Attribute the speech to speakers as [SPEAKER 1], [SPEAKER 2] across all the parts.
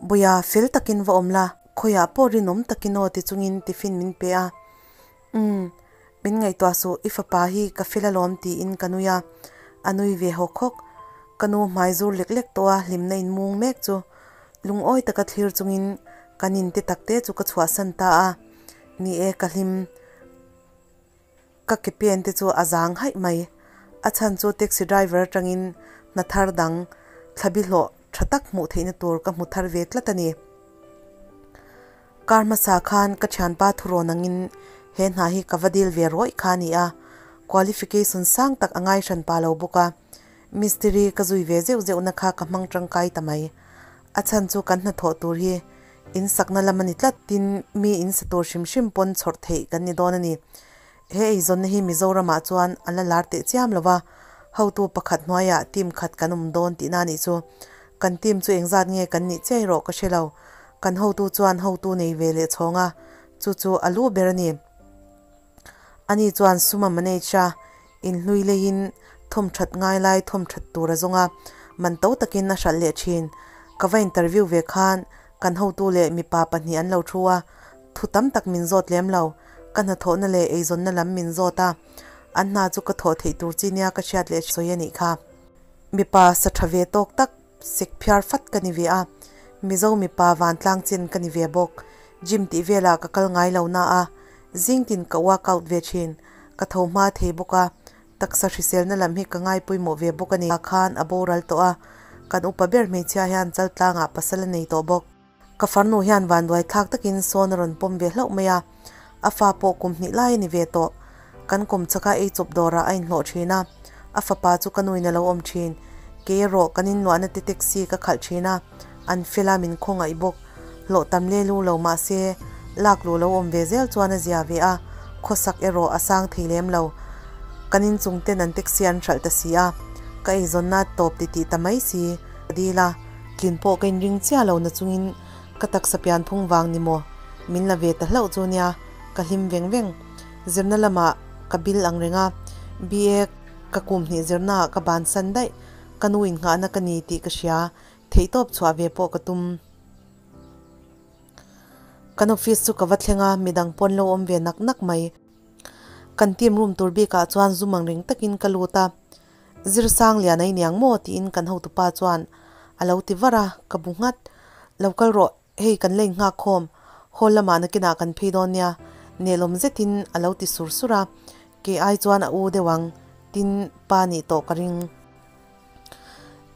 [SPEAKER 1] Buia fel takin va awm la, khawiah pawh rinawm takin aw ti chungin tiffin min pe a. Umm, min ngaihtuah suh, i fapa hi ka fel alawm tiin ka nui a, a nui ve hawk hawk. Ka nu hmai zur lek lek tawh a, hlimna in mung mek chu lungawi taka thlir chungin kan in te takte chu ka chhuahsan ta a, ni e ka hlim. Ka ke pen te chu a zang haih mai. A chhan chu taxi driver atangin hna thar dang thlabi hlawh tha tak hmuh theihna tur ka hmu thar ve tlat a ni. Kar hmasa khan ka thianpa thurawn angin he hna hi ka va dil ve rawih kha a ni a, qualification sang tak a ngai hran pa lo bawk a, mistiri ka zui ve zeuh zeuhna kha ka hmang tangkai ta mai. A chhan chu kan hnathawh tur hi In sakna lam a ni tlat, tin mi in sa tur hrim hrim pawn chhawrh theih kan ni dawn a ni. He eizawnna hi Mizoramah chuan a la lar teh chiam lo va, hotu pakhat hnuaiah team khat kan awm dawn tihna a nih chu. Kan team chu engzat nge kan nih chiai rawh ka hre lo. Kan hotu chuan hotu nei ve leh chhawng a, chu chu a lu ber a ni. Ani chuan sum a manage a, inhlui leiin thawm that ngai lai thawm that tur a zawng a, man to takin a hralh leh thin. Ka va interview ve khan kan hotu leh mipa pahnih an lo thu a, thu tam tak min zawt lem lo. Ka hnathawhna leh eizawnna lam min zawt a, an hna chu ka thawh theih tur chi nia ka hriat leh sawi a nih kha. Mipa sa tha ve tawk tak sek phiar fat ka ni ve a, Mizo mipa vantlang chin ka ni ve bawk. Gym tih velah ka kal ngai lo na a, zing tin ka workout ve thin. Ka tho hma thei bawk a, taksa hriselna lam hi ka ngai pawimawh ve bawk a ni. Khan a boral tawh a, kan upa ber hmeichhia hian chaltlangah pasal a nei tawh bawk. Ka farnu hian vanduai thlak takin sawn a rawn pawm ve hlauh mai a, a fa pawh kum hnih lai a ni ve tawh. Kan kum chaka ei chawp dawrah a inhlawh thin a, a fapa chu ka nuin a lo awm thin. Kei erawh kan inluahna te taxi ka khalh thin a, an fel a min khawngaih bawk. Hlawh tam le lu lo mah se, lak luh lo awm ve zel chuan a zia ve a, khawsak erawh a sang thei lem lo. Kan inchung ten an taxi an hralh ta si a, ka eizawnna tawp titih ta mai si. Ka dil a. Tlin pawh ka inring chiah lo na chungin ka taksa pian phung vang ni maw min la ve ta hlauh chu nia, ka hlim veng veng. Zirna lamah ka bil ang reng a, BA ka kum hnih zirnaah ka bansan daih, ka nu innghahna ka ni tih ka hria, theihtawp chhuah ve pawh ka tum. Kan office chu ka va thleng a, midang pawn lo awm ve nak nak mai. Kan team room tur bikah chuan zum ang reng takin ka lut a, Zirsang lian a iniang maw? tiin kan hotupa chuan a lo ti var a, ka bu nghat. Lo kal rawh, hei kan la inghak khawm, hall lamah nakinah kan phei dawn nia, nelawm zetin a lo ti sur sur a, kei ai chuan a u deuh ang, tin pa nih tawh ka ring.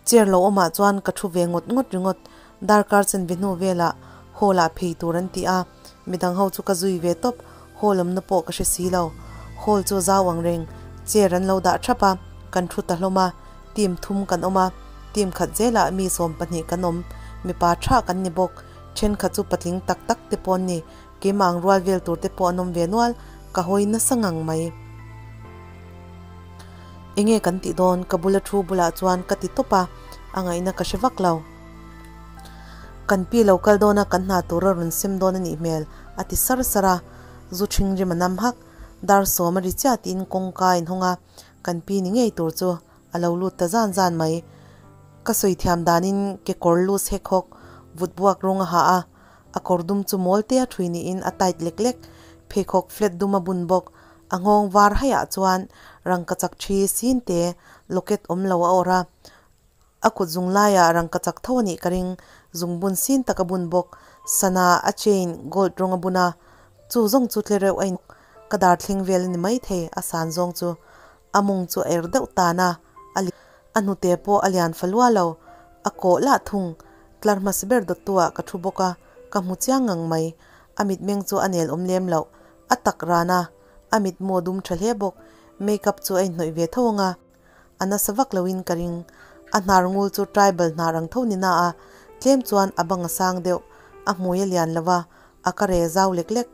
[SPEAKER 1] Chair lo awmah chuan ka thu ve ngawt ngawt ringawt, darkar chen ve hnu velah hall ah phei tur an ti a, midang ho chu ka zui ve tawp, hall awmna pawh ka hre si lo. Hall chu zau ang reng, chair an lo dah thap a, kan thu ta hlawm a, team thum kan awm a, team khat zelah mi 12 kan awm, mipa tha kan ni bawk, thenkhat chu patling tak tak te pawh an ni, keimah ang rual vel tur te pawh an awm ve nual, ka hawi nasa ngang mai. Enge kan tih dawn? Ka bula thu bulah chuan ka ti tawp a, a ngaihna ka hre vak lo. Kan pi lo kal dawn a, kan hna tur a rawn sem dawn a nih hmel, a ti sar sar a. Zu ṭhing rim a nam hak. Dar sawm a ri chiah tiin kawngka a inhawng a, kan pi ni ngei tur chu a lo lut ta zan zan mai. Ka sawi thiam danin kekawr loose hek hawk vut buak rawng a ha a, a kawr dum chu mawl te a ṭhui niin a tight lek lek, pheikhawk flat dum a bun bawk. A nghawng var haiah chuan rangkachak thi sin te locket awm lo a awrh a, a kut zung laiah rangkachak tho a nih ka ring, zungbun sin tak a bun bawk, sana a chain gold rawng a bun a, chu zawng chu tle reuh a in ka dar thleng vel a ni maithei a san zawng chu a mawng chu a er deuh tan a, a a hnute pawh a lian fa lua lo, a kawh lah thung, tlar hmasa ber dawttu ah ka thu bawk a, ka hmu chiang ngang mai, a mitmeng chu a nel awm lem loh. A tak ran a, a mitmu a dum tha hle bawk. Makeup chu a inhnawih ve tho ang a, a nasa vak loin ka ring. A hnar ngul chu tribal hnar ang tho ni na a, tlem chuan a bang a sang deuh. A hmui a lian lo a, a ka re zau lek lek.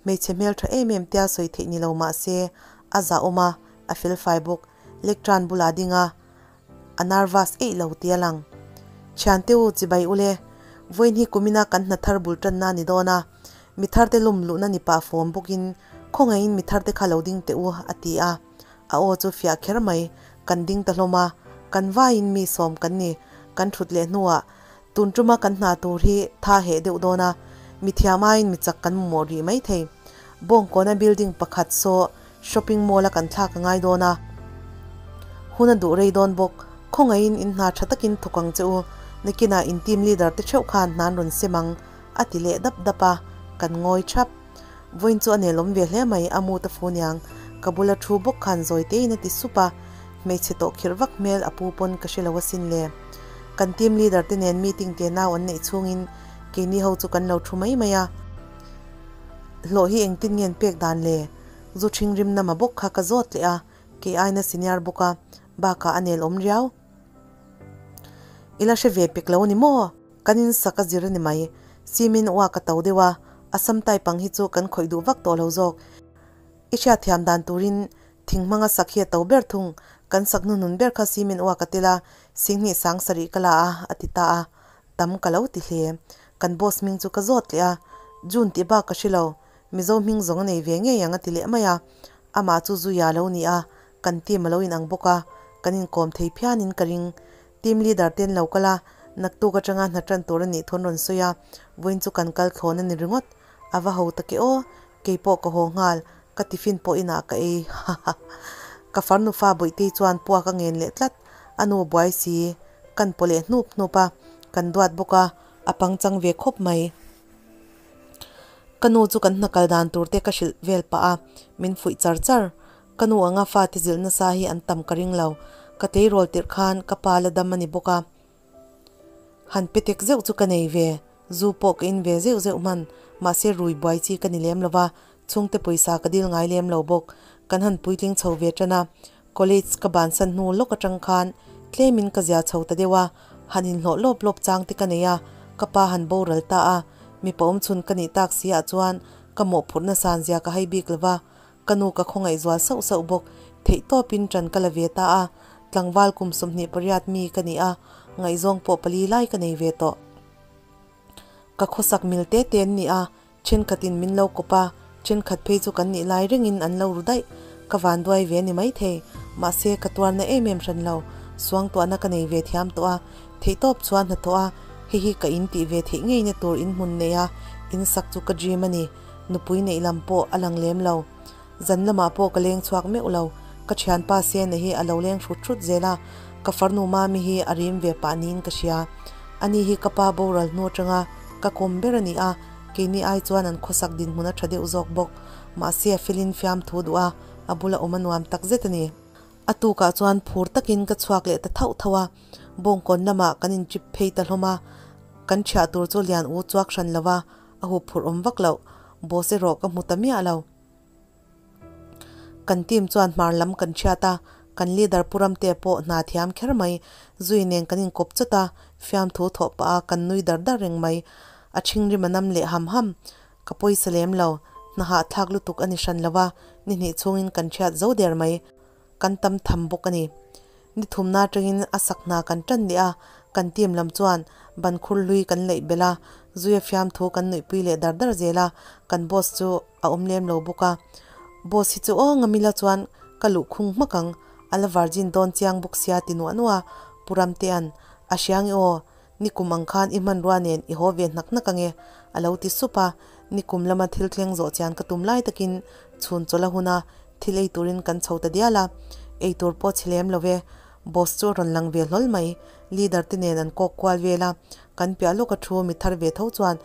[SPEAKER 1] Hmeichhe hmel tha em em tia sawi theih ni lo mah se, a zahawm a, a felfai bawk. Lectern bulah a ding a, a nervous eih lo tih a lang. Thiante u, chibai ule, vawiin hi kumina kan hna thar bul tanna a ni dawn a, mi tharte lum luhna ni pah fawm bawkin khawngaihin mi tharte kha lo ding teh u, a ti a. A aw chu fiah kher mai, kan ding ta hlawm a, kan vaiin mi sawm kan ni, kan thut leh hnuah Tun tuma kan hna tur hi tha heh deuh dawn a, mithiam aiin mi chak kan mamawh rih mai thei. Bawngkawna building pakhat saw shopping mall a kan thlak a ngai dawn a, hun a duh rei dawn bawk. Khawngaihin in hna tha takin thawk ang che u, nakinah in team leader te theuh khan hna an rawn sem ang, a ti leh dap dap a, kan ngawi thap. Vawiin chu a nelawm ve hle mai, a mut a fu niang, ka bula thu bawk khan zawi tein a ti sup a, hmeichhe tawh khirh vak hmel a pu pawn ka hre lo asin le. Kan team leader te nen meeting te nau an neih chhungin keini ho chu kan lo thu mai mai a, hlawh hi engtin nge an pek dan le? Zu ṭhing rim nama bawk kha ka zawt leh a, kei aina senior bawk a, bakah a nelawm riau. I la hre ve pek lo a ni maw? Kan in sak a zir a ni mai. Simin uak a to deuh a, a sam type ang hi chu kan khawih duh vak tawh lo zawk. I hriatthiam dan turin thing hmanga sak hi a to ber thung. Kan sak hnuhnun ber kha simin uak a tel a, singhnih sang sarih ka la a, a ti ta a. Tam ka lo ti hle. Kan boss hming chu ka zawt leh a, June tih bak ka hre lo. Mizo hming zawng a nei ve ngei ang a ti leh mai a. Amah chu Zuia lo ni a, kan team a lo inang bawk a, kan inkawm thei phianin ka ring. Team leader te an lo kal a, naktuk atanga hna tan tur a nih thu an rawn sawi a, vawiin chu kan kal thlawn a ni ringawt. A va ho tak e aw, kei pawh ka haw nghal, ka tiffin pawh inah ka ei, haha. Ka farnu fa Bawihtei chuan puak a ngen leh tlat, a nu buai si, kan paw leh hnup hnup a, kan duat bawk a, a pangchang ve khawp mai. Ka nu chu kan hna kal dan tur te ka hrilh vel pah a, min fuih char char. Ka nu anga fate zilh nasa hi an tam ka ring lo. Ka tleirawl tirh khan ka pa la dam a ni bawk a. Han pe tek zeuh chu ka nei ve. Zu pawh ka in ve zeuh zeuh hman. Mahse rui buai chi ka ni lem lo va, chhungte pawisa ka dil ngai lem lo bawk. Kan han puitling chho ve tan a. College ka bansan hnu lawk atang khan tlemin ka zia chho ta deuh a, han inhlawh lawp lawp chang te ka nei a, ka pa han boral ta a. Mipa awmchhun ka nih tak si ah chuan ka mawhphurhna san zia ka hai bik lo va. Ka nu ka khawngaih zual sauh sauh bawk. Theih tawpin ṭan ka la ve ta a, tlangval kum 28 mi ka ni a, ngaihzawng pawh pali lai ka nei ve tawh. Ka khawsak mil te te an ni a, ṭhenkhatin min lo kawp a, ṭhenkhat phei chu kan nih lai rengin an lo ru daih. Ka vanduai ve a ni maithei, mahse ka tuarna em em hran lo. Suangtuahna ka nei ve thiam tawh a, theihtawp chuan hnathawh a, hei hi ka in tih ve theih ngeina tur inhmun nei a, insak chu ka dream a ni. Nupui neih lam pawh a lang lem lo. Zan lamah pawh ka leng chhuak meuh lo. Ka thianpa Sena hi a lo leng hrut hrut zel a, ka farnu Mami hi a rim ve pah niin ka hria. Ani hi ka pa boral hnu atanga ka kawm ber a ni a, keini ai chuan an khawsak dinhmun a tha deuh zawk bawk. Mahse a felin fiamthu duh a, a bula awm a nuam tak zet a ni. A tukah chuan phur takin ka chhuak leh ta thauh thauh a, bawngkawn lamah kan intrip phei ta hlawm a, kan thiah tur chu lian u chuak hran lo va, a hup phurh awm vak loh, boss erawh ka hmu ta miah lo. Kan team chuan hmar lam kan hriat a, kan leader Pu Ramtea pawh hna thiam kher mai, zui nen kan inkawp chawt a, fiamthu thawh pah a kan nui dar dar reng mai, a ṭhingrim a nam leh ham ham, ka pawisa lem lo, hna hahthlak lutuk a ni hran lo a, ni hnih chhungin kan hriat zo der mai. Kan tam tham bawk a ni. Ni thumna atangin a sak hna kan tan leh a, kan team lam chuan ban khur hlui kan leih belh a, zuia fiamthu kan nuihpui leh dar dar zel a, kan boss chu a awm lem lo bawk a. Boss hi chu aw ngamila chuan ka luh khung hmak ang, a la virgin dawn chiang bawk sia ti nuah nuah a, Pu Ramtea'n a hria nge aw, nikum ang khan i hmanrua nen i haw ve hnak hnak ange, a lo ti sup a, nikum lama thil thleng zawh chian ka tum lai takin chhun chawlh a hun a, thil ei turin kan chho ta dial a, ei tur pawh chhe lem lo e, boss chu a rawn lang ve hlawl mai, leader te nen an kawk kual vel a, kan piah lawk a thu mi thar ve tho chuan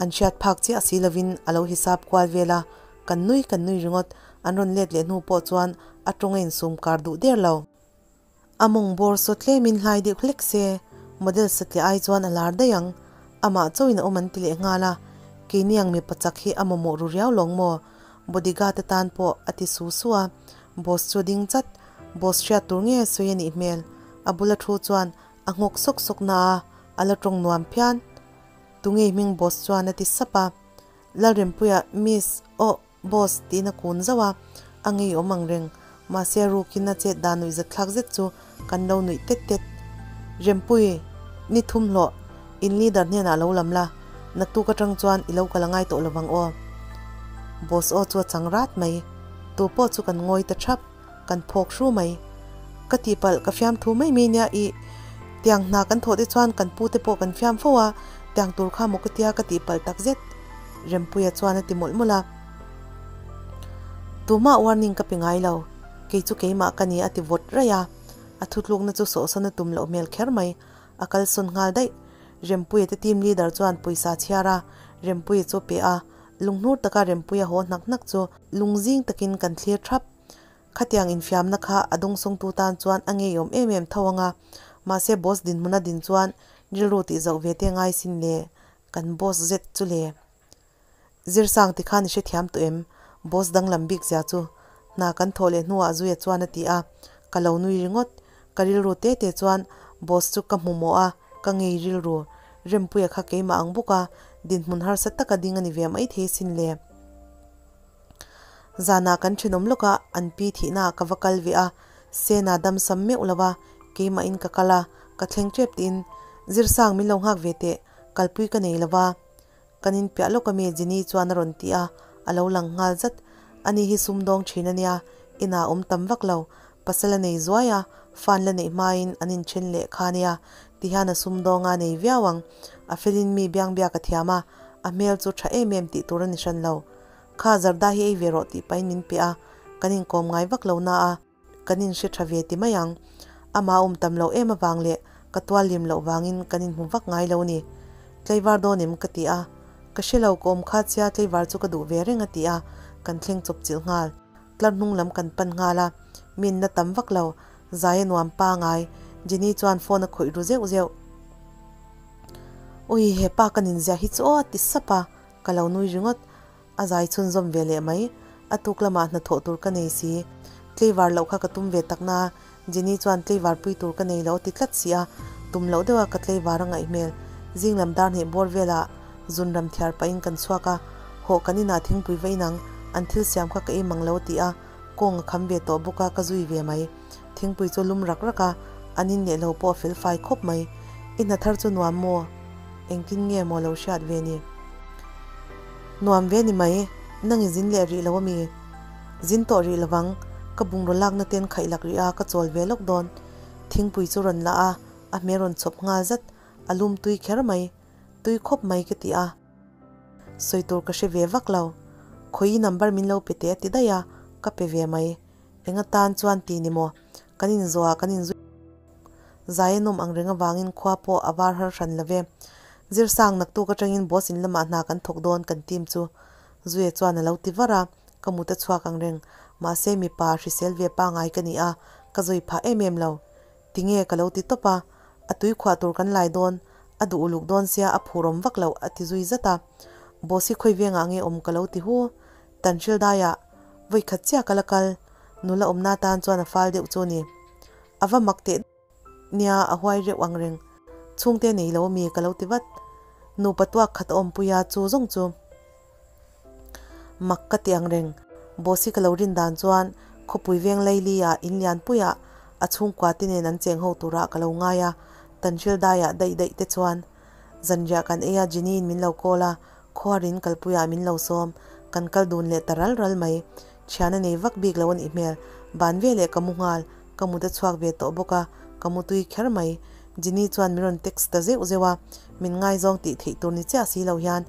[SPEAKER 1] an hriat phak chiah si lovin a lo hisap kual vel a, kan nui kan nui ringawt, an rawn let leh hnu pawh chuan a tawng a insum kar duh der lo. A mawng bawr saw tlemin hlai deuh hlek se, model satliah ai chuan a lar daih ang. Amah chauhin a awm an ti leh nghal a, keini ang mipa chak hi a mamawh ru riau lawng maw? Bodyguard atan pawh a ti su su a, boss chu a ding chat. Boss hriat tur nge sawi a nih hmel. A bula thu chuan a nghawk sawk sawk na a, a la tawng nuam phian. Tunge hming boss chuan a ti sap a. Lalrempuia, Miss, aw. Boss tiin a kun zauh a, a ngeiawm ang reng. Mahse a rukin a chet dan nuih zat thlak zet chu kan lo nuih tet tet. Rempui, ni thum hlawh, in leader hnenah lo lam la, naktuk atang chuan i lo kal a ngai tawh lo vang aw. Boss aw chu a chang rat mai. Tu pawh chu kan ngawi ta thap, kan phawk hru mai. Ka tihpalh ka fiamthu mai mai nia i. Tiang hna kan thawh te chuan kan pu te pawh kan fiam fo a, tiang tur kha maw ka tia ka tih palh tak zet Rempuia chuan a ti mawlh mawlh a. Tumah warning ka pe ngai lo, kei chu keimah ka ni a ti vawt raih a, a thutlukna chu sawhsawn a tum loh hmel kher mai, a kalsawn nghal daih. Rempuia te team leader chuan pawisa chhiar a, Rempuia chu a pe a, lunghnur taka Rempuia haw hnak hnak chu lungzing takin kan thlir thap. Khatiang infiamna kha a dawngsawngtu tan chuan a ngeiawm em em tho ang a, mahse boss dinhmuna din chuan rilru tih zoh ve te ngai sin le, kan boss zet chu le. Zirsang ti khan i hrethiam tawh em? Boss danglam bik zia chu hna kan thawh leh hnuah Zuia chuan a ti a, ka lo nui ringawt. Ka rilru te te chuan boss chu ka hmu mawh a, ka ngei rilru. Rempuia kha keimah ang bawk a, dinhmun harsa taka ding a ni ve maithei sin le. Zanah kan thenawm lawk a, an pi thihnaah ka va kal ve a, Sena dam sam meuh lo a, keimahin ka kal a, ka thleng tep tiin, Zirsang min lo nghak ve teh, kalpui ka nei lo va. Kan inpiah lawk ami Jenny chuan a rawn ti a, a lo lang nghal zat. Ani hi sumdawng thin a nia, inah awm tam vak lo. Pasal a nei zuai a, fan la neih hmain an inthen leh kha nia, tihian a sumdawng a nei viau ang. A felin mi biangbiak a thiam a, a hmel chu tha em em tih tur a ni hran lo. Kha zarda hi ei ve rawh tih pahin min pe a, kan inkawm ngai vak lo na a, kan inhre tha ve ti mai ang. Amah a awm tam loh em avang leh ka tual lim loh vangin kan inhmu vak ngai lo ni. Tlaivar dawn em ka ti a, ka hre lo ka awm kha chia tlaivar chu ka duh ve reng a ti a, kan thleng chawp chilh nghal. Tlar hnung lam kan pan nghal a, min na tam vak lo, zai a nuam pangai, Jenny chuan phone a khawih ru zeuh zeuh. Ui he pa ka ninzia hi chu aw a ti sap a, Ka lo nui ringawt. A zai chhunzawm ve leh mai. A tuk lamah hnathawh tur ka nei si. Tleivar loh kha ka tum ve tak na. Jenny chuan tleivar pui tur ka nei lo a ti tlat si a. Tum loh deuha ka tleivar a ngaih hmel. Zing lam dar hnih bawr velah zun ram thiar pahin kan chhuak a. Hawh kan inah thingpui va inang an thil siam kha ka ei mang lo a ti a. Kawng a kham ve tawh bawk a ka zui ve mai. Thingpui chu lum rak rak a, an in leh lo pawh a fel fai khawp mai. I hna thar chu nuam maw? Engtin nge maw lo hriat ve ni? Nuam ve ni mai, nang i zin leh rih lo ami? Zin tawh rih lovang, ka bungraw lakna ten khaih lak rih a ka chawl ve lawk dawn. Thingpui chu rawn la a, a hmel rawn chawp nghal zat, a lum tui kher mai. Tui khawp mai ka ti a. Sawi tur ka hre ve vak lo. Khawi i number min lo pe teh a ti daih a, ka pe ve mai. Enga tan chuan ti ni maw? Kan inzawh ah kan inzui zai a nawm ang reng avangin khua pawh a var har hran lo ve. Zirsang naktuk atangin boss in lamah hna kan thawk dawn kan team chu Zuia chuan a lo ti var a, ka mut a chhuak ang reng. Mahse mipa hrisel ve pangai ka ni a, ka zui phah em em lo. Tinge ka lo ti tawp a, a tui khuah tur kan lai dawn, a duh uluk dawn sia a phurawm vak loh a ti zui zat a. Boss hi khawi vengah nge awm ka lo ti hu. Tanhril daiah vawi khat chiah ka la kal, nula awmna tan chuan a fal deuh chu a ni. A va mak teh nia a huai reuh ang reng. Chhungte nei lo ami ka lo ti vat. Nupa tuak khat a awmpui a chu zawng chu mak ka ti ang reng. Boss hi ka lo rin dan chuan khawpui veng Laili ah in lianpui ah a chhungkua te nen an cheng ho turah ka lo ngai a, Tanhril daiah daih daih te chuan zanriah kan ei a Jenny in min lo call a, Khuarin kalpuiah min lo sawm, kan kal dun leh ta ral ral mai. Thian a nei vak bik lo a nih hmel. Ban ve leh ka mu nghal, ka mut a chhuak ve tawh bawk a, ka mu tui kher mai. Jenny chuan min rawn text ta zeuh zeuh a, min ngaizawng tih theih tur ni chiah si lo hian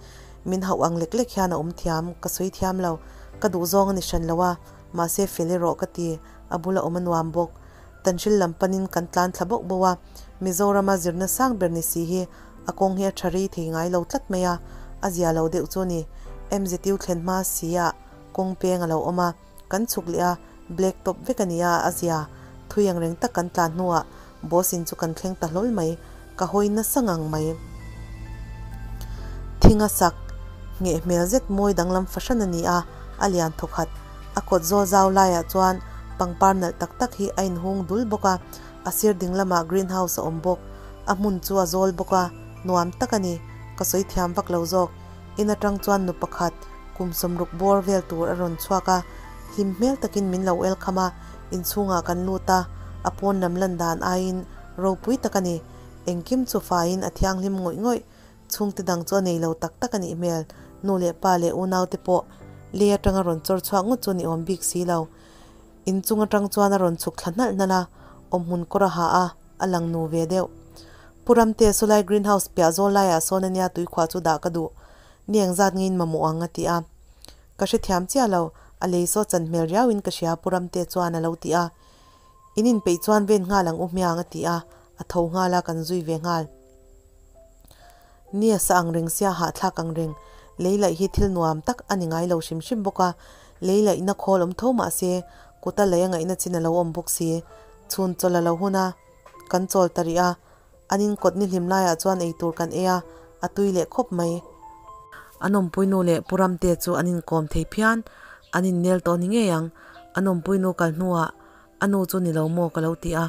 [SPEAKER 1] min hauh ang lek lek hian a awm thiam, ka sawi thiam lo. Ka duhzawng a ni hran lo a, mahse fel erawh ka ti, a bula awm a nuam bawk. Tanhril lam panin kan tlan thla bauh bauh a, Mizorama zirna sang ber ni si hi a kawng hi a tha rei thei ngai lo tlat mai a, a zia lo deuh chu a ni. MZU thlen hma si ah kawng peng a lo awm a, kan chhuk leh a, black top vek a ni a, a zia thui ang reng tak kan tlan hnuah boss in chu kan thleng ta hlawl mai, ka hawi nasa ngang mai. Thing a sak ngheh hmel zet mawi danglam fahran a ni a, a lian thawkhat. A kawt zawl zau laiah chuan pangpar nalh tak tak hi a inhung dul bawk a, a sir ding lamah green house a awm bawk. A hmun chu a zawl bawk a, nuam tak a ni. Ka sawi thiam vak lo zawk. In atang chuan nu pakhat kum sawmruk bawr vel tur a rawn chhuak a, hlim hmel takin min lo welcome a, inchhungah kan lut a, a pawn lam lan dan aiin ropui tak a ni. Engkim chu faiin a thianghlim ngawih ngawih. Chhungte dang chu a nei lo tak tak a nih hmel. Nu leh pa leh unaute pawh lei atanga rawn chawr chhuak ngawt chu ni awm bik si lo. Inchung atang chuan a rawn chhuk thla hnalh hnalh a, awmhmun kawr a ha a, a lang nu ve deuh. Pu Ramte, sawlai greenhouse piah zawl laiah sawn ania tuikhuah chu dah ka duh. Ni engzat ngeiin mamawh ang a ti a. Ka hrethiam chiah lo, a lei saw chan hmel riauin ka hria Pu Ramte chuan a lo ti a. In inpeih chuan ven nghal ang u hmiang a ti a, a tho nghal a kan zui ve nghal. Nia sa ang reng sia hahthlak ang reng, lei laih hi thil nuam tak a ni ngai lo hrim hrim bawk a, lei laihna khawl awm tho mah se kuta lei a ngaihna chin a lo awm bawk si. Chhun chawlh a lo hun a, kan chawl ta rih a, An inkawt ni hlim laiah chuan eitur kan ei a, a tui leh khawp mai. An awmpuinu leh Pu Ramte chu an inkawm thei phian, an innel tawh ni ngei ang. An awmpuinu kal hnuah a nu chu ni lo maw ka lo ti a,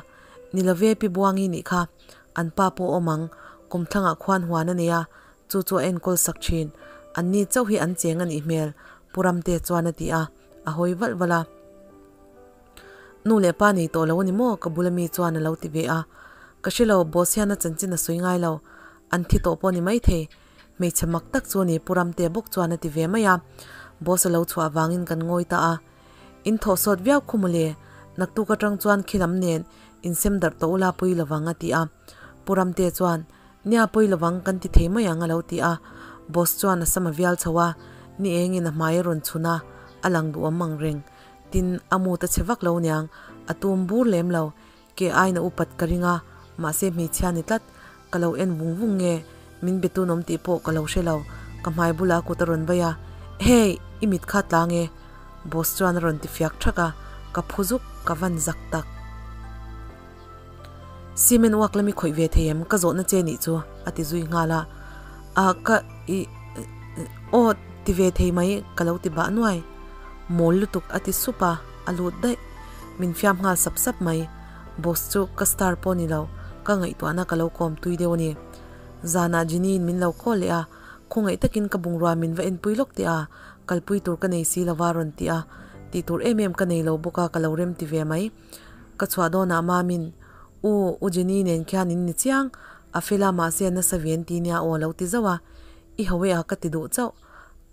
[SPEAKER 1] ni lo ve Pi Buangi nih kha, an pa pawh awm ang, kum thlangah khuan huan a nei a, chu chu a enkawl sak thin. Anni chauh hi an cheng a nih hmel, Pu Ramte chuan a ti a, a hawi valh valh a. Nu leh pa nei tawh lo a ni maw? Ka bula mi chuan a lo ti ve a. Ka hre lo, boss hian a chanchin a sawi ngai lo. An thi tawh pawh a ni maithei. Hmeichhe mak tak chu a ni, Pu Ramtea bawk chuan a ti ve mai a. Boss a lo chhuah avangin kan ngawi ta a. In thawh sawt viau khu mawle, naktuk atang chuan khilam nen insem darh tawh ula pawi lovang a ti a. Pu Ramtea chuan, Nia pawi lovang kan ti thei mai ang a lo ti a. Boss chuan a sam a vial chho a, ni engin a hmai a rawn chhun a, a lang duhawm ang reng. Tin, a mut a chhe vak lo niang, a tum bur lem lo. Ke aiin a upat ka ring a, mahse hmeichhia ni tlat. Ka lo en vung vung nge, min be tun awm tih pawh ka lo hre lo. Ka hmai bulah a kut a rawn vai a, Hey! I mit kha tlang e! Boss chuan a rawn ti fiak thak a, ka phu zuk, ka van zak tak. Cement uak lami khawih ve thei em? Ka zawhna che nih chu, a ti zui nghal a. A, ka, i, aw, ti ve thei mai, ka lo ti bah nuai. Mawl lutuk a ti sup a, a lut daih. Min fiam nghal sap sap mai. Boss chu ka star pawh ni lo, ka ngaihtuahna ka lo kawm tui deuh a ni. Zanah Jenny-in min lo call leh a, khawngaih takin ka bungrua min va enpui lawk teh a, kalpui tur ka nei si lova rawn ti a, tih tur em em ka nei lo bawk a, ka lo rem ti ve mai. Ka chhuah dawnah Mamin, U, U Jenny nen khian in ni chiang, a fel a mahse a nasa ve an ti nia aw a lo ti zauh a, I ho e a ka ti duh chauh.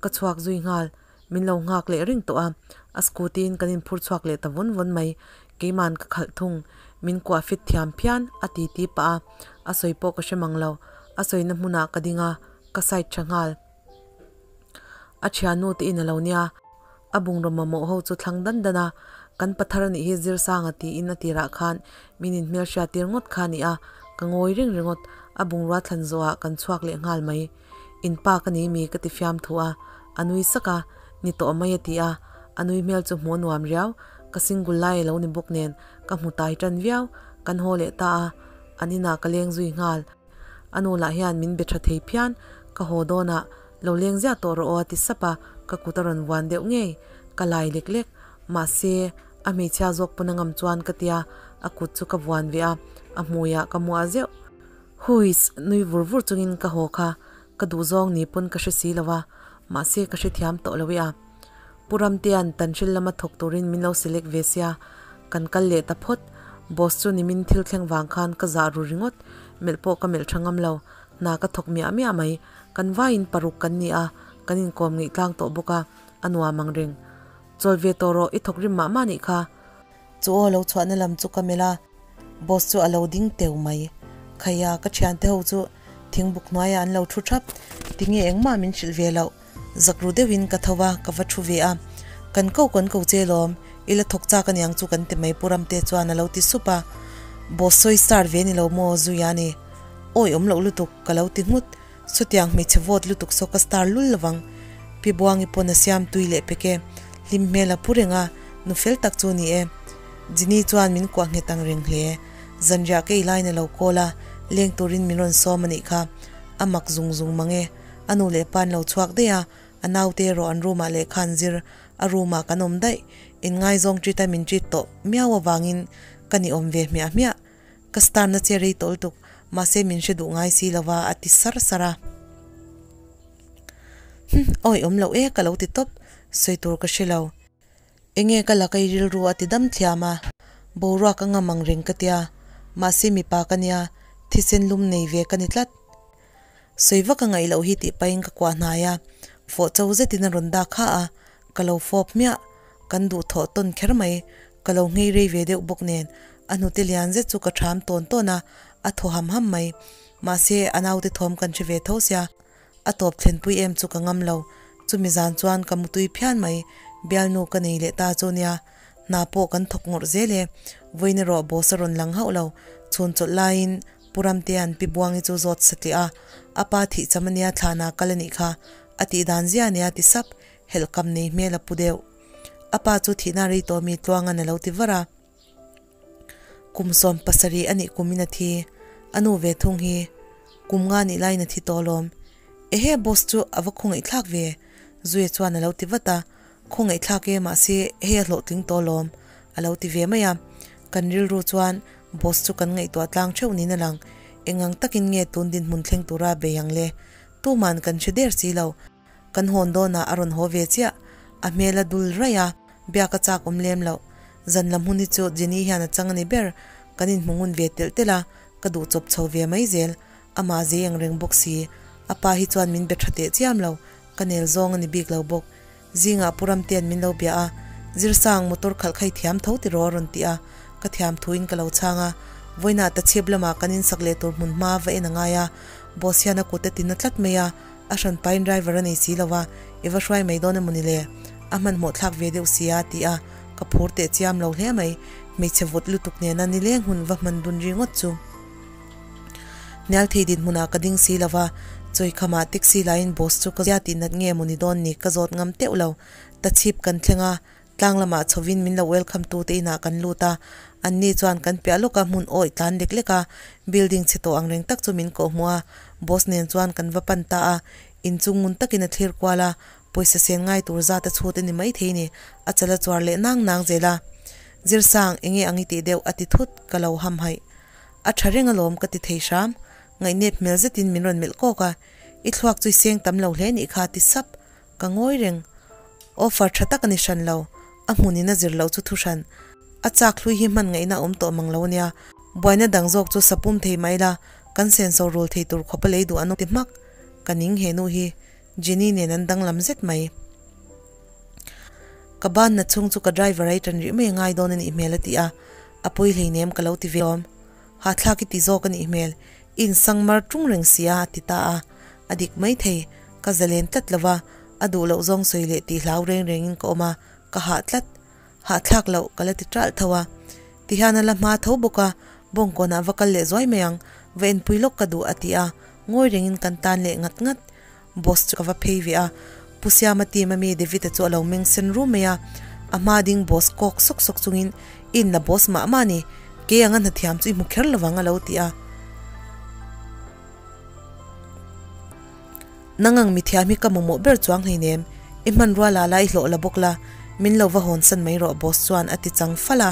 [SPEAKER 1] Ka chhuak zui nghal, min lo nghak leh reng tawh a, a scooty in kan inphur chhuak leh ta vawn vawn mai, keiman ka khalh thung, min kuah fit thiam phian a ti ti pah a, a sawi pawh ka hre mang lo, a sawina hmunah ka ding a, ka side tha nghal. A thiannu te in a lo nia. A bungraw mamawh ho chu thlang dan dan a, kan pathar a nih hi Zirsanga tiin a tirah khan min inhmelhriat tir ngawt kha a ni a, ka ngawi reng ringawt, a bungrua thlan zawhah kan chhuak leh nghal mai. In pa ka nei mi ka ti fiam thu a, a nui sak a, ni tawh mai a ti a, a nui hmel chu hmuh a nuam riau, ka single lai a lo ni bawk nen ka hmu tai tan viau, kan haw leh ta a, an inah ka leng zui nghal. A nu lah hian min be tha thei phian, ka haw dawnah Lo leng ziah tawh rawh aw a ti sap a, ka kut a rawn vuan deuh ngei. Ka lai lek lek. Mahse, a hmeichhia zawk pawn a ngam chuan ka tia, a kut chu ka vuan ve a, a hmuiah ka muah zeuh. Huiss! Nui vur vur chungin ka haw kha, ka duhzawng ni pawn ka hre si lo a, mahse ka hrethiam tawh lo e a. Pu Ramtea'n Tanhril lama thawk turin min lo select ve sia, kan kal leh ta phawt. Boss chu nimin thil thleng vang khan ka zah ru ringawt, melh pawh ka melh tha ngam lo. Hna ka thawk miah miah mai. Kan vaiin paruk kan ni a, kan inkawm ngeih tlang tawh bawk a, a nuam ang reng. Chawl ve tawh rawh, i thawk rim mah mah nih kha. Chu aw lo chhuahna lam chu ka melh a, boss chu a lo ding teu mai. Khaia, ka thiante ho chu thingbuk hnuaiah an lo thu thap, tinge engmah min hrilh ve loh. Zak ru deuhin ka tho a, ka va thu ve a. Kan ko kan ko che lawm, i la thawk chak aniang chu kan ti mai Pu Ramte chuan a lo ti sup a. Boss sawi star ve ni lo maw Zuia ni. Awi awm loh lutuk, ka lo ti nghut. Chutiang hmeichhe vote lutuk saw ka star lul lovang. Pi Buangi pawn a siam tui leh pek e. Hlim hmel a pu reng a, nu fel tak chu ni e. Jini chuan min kuah nghet ang reng hle. Zanriah ka ei laiin a lo call a, leng turin min rawn sawm a nih kha. A mak zung zung mang e. A nu leh pa an lo chhuak daih a, a naute erawh an room ah lehkha an zir. A room ah kan awm daih. Inngaizawng treat a min treat tawh miau avangin ka ni awm ve hmiah hmiah. Ka star na che rei tawh lutuk, mahse min hre duh ngai si lova a ti sar sar a. Hm, awi awm loh e ka lo ti tawp, sawi tur ka hre lo. Enge ka la kai rilru a ti dam thiam a, boruak a ngam ang reng ka tia, mahse mipa ka nia, thisen lum nei ve ka ni tlat. Sawi vak a ngaih loh hi tih pahin ka kuah hnai a, fawh cho zetin a rawn dak ha a, ka lo fawp hmiah, kan duhthawh tawn kher mai, ka lo nghei rei ve deuh bawk nen, a hnute lian zet chu ka ṭham tawn tawn a, a thaw ham ham mai. Mahse, a naute thawm kan hre ve tho sia, a tawp thlenpui em chu ka ngam lo. Chumi zan chuan ka mutui phian mai, bialnu ka nei leh ta chu nia. Hna pawh kan thawk ngawrh zel e. Vawiin erawh boss a rawn lang hauh lo. Chhun chawlh laiin Pu Ramtea'n Pi Buangi chu zawt satliah a, a pa thih cham ania thlana kal a nih kha, a tih dan zia ania ti sap, helh kam nei hmel a pu deuh. A pa chu thihna rei tawh mi Tluanga'n a lo ti var a. Kum 70 a nih kumin a thi, a nu ve thung hi kum nga nih laiin a thi tawh alawm. Ehe boss chu a va khawngaihthlak ve, Zuia chuan a lo ti vat a, Khawngaihthlak e mahse hei a hlawhtling tawh alawm, a lo ti ve mai a. Kan rilru chuan boss chu kan ngaihtuah tlang theuh niin a lang. Engang takin nge tun dinhmun thleng tura bei ang le? Tuman kan hre der si lo. Kan hawn dawnah a rawn haw ve chiah. A hmel a dul raih a, biak a chak awm lem loh. Zan lam hun hi chu Jenny hian a chang a ni ber. Kan inhmu ngun ve telh telh a, ka duh chawp chho ve mai zel. Amah zei ang reng bawk si. A pa hi chuan min be tha teh chiam lo. Ka nel zawng a ni bik lo bawk. Zingah Pu Ramtea'n min lo bia a, Zirsang, motor khalh kha i thiam tho tiraw a rawn ti a, ka thiam thuin ka lo chhang a. Vawiinah tachhip lamah kan insak leh tur hmun hma va en a ngai a, boss hian a kut a tina tlat mai a, a hran pain driver a nei si lo a, i va hruai mai dawn emaw ni le? A hmanhmawh thlak ve deuh sia a ti a, ka phur teh chiam lo hle mai, hmeichhe vawt lutuk nena nileng hun va hman dun ri ngawt chu. Hnial thei dinhmunah ka ding si lo va, chawikhamah taxi laiin boss chu ka zia tih nat nge maw ni dawn ni ka zawt ngam teuh lo. Tachhip kan thleng a, tlang lamah chhovin min lo welcome tu te inah kan lut a, anni chuan kan piah lawka hmun awih tlan lek lek a, building chhe tawh ang reng tak chu min kawh hmuh a, boss nen chuan kan va pan ta a, inchung ngun takin a thlir kual a, pawisa sen ngai tur zat a chhut a ni maithei ni, a chal a chuar leh nang nang zel a. Zirsang, enge ang i tih deuh a ti thut, ka lo hamhaih. A tha reng alawm ka ti thei hram, ngaihnep hmel zetin min rawn melh kawk a, I thluak chu i seng tam lo hle nih kha ti sap, ka ngawi reng. Offer tha tak a ni hran lo, a hmunin a zir loh chu thu hran. A chak hlui hi hman ngaihna a awm tawh mang lo ania, buaina dang zawk chu sapum thei mai la, kan senso rul thei tur khawp a lei duh an awm ti hmak, ka ning he nu hi, Jenny nen an danglam zet mai. Ka banna chhung chu ka driver a i tan rih mai a ngai dawn a nih hmel a ti a, A pawi hleinem ka lo ti ve awm. Hahthlak i ti zawk a nih hmel. I insang mar tung reng si a, a ti ta a. A dik mai thei. Ka zalen tlat lo va, a duh loh zawng sawi leh tih hlau reng rengin ka awm a, ka hah tlat. Hahthlak loh ka la ti ṭalh tho a. Tihian a la hma tho bawk a, bawngkawnah va kal leh zuai mai ang, va enpui lawk ka duh a ti a, ngawi rengin kan tan leh ngat ngat. Boss chu ka va phei ve a, Pu Siama team a mi David-a chu a lo meng sen rum mai a, a hma ding boss kawk sawk sawk chungin, I inla boss mah mah a ni, kei anga hnathiam chu i hmu kher lovang a lo ti a. Nang ang mithiam hi ka mamawh ber chuang hleinem, i hmanrua la la i hlawh la bawk la, min lo va hawnsan mai rawh boss chuan a ti chang fal a,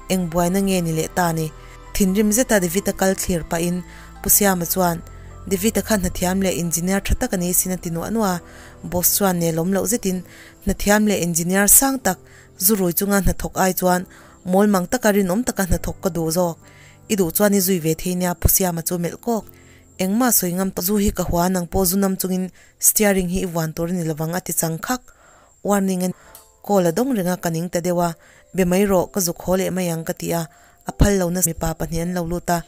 [SPEAKER 1] eng buaina nge ni leh ta ni? Thinrim zeta David-a kal thlir pahin Pu Siama chuan, David-a kha hnathiam leh engineer tha tak a ni sin a ti nuah nuah a. Boss chuan nelawm loh zetin, Hnathiam leh engineer sang tak, zu rui chunga hnathawk ai chuan mawl mang taka rinawm taka hnathawk ka duh zawk. I duh chuan i zui ve thei nia Pu Siama chu melh kawk. Engmah sawi ngam tawh, zu hi ka hua nang pawh zu nam chungin steering hi i vuan tur a ni lovang a ti chang khak. Warning a ni. Call a dawng reng a, ka ning ta deuh a, be mai rawh, ka zuk haw leh mai ang ka ti a, a phal lo nasa mipa pahnih an lo lut a,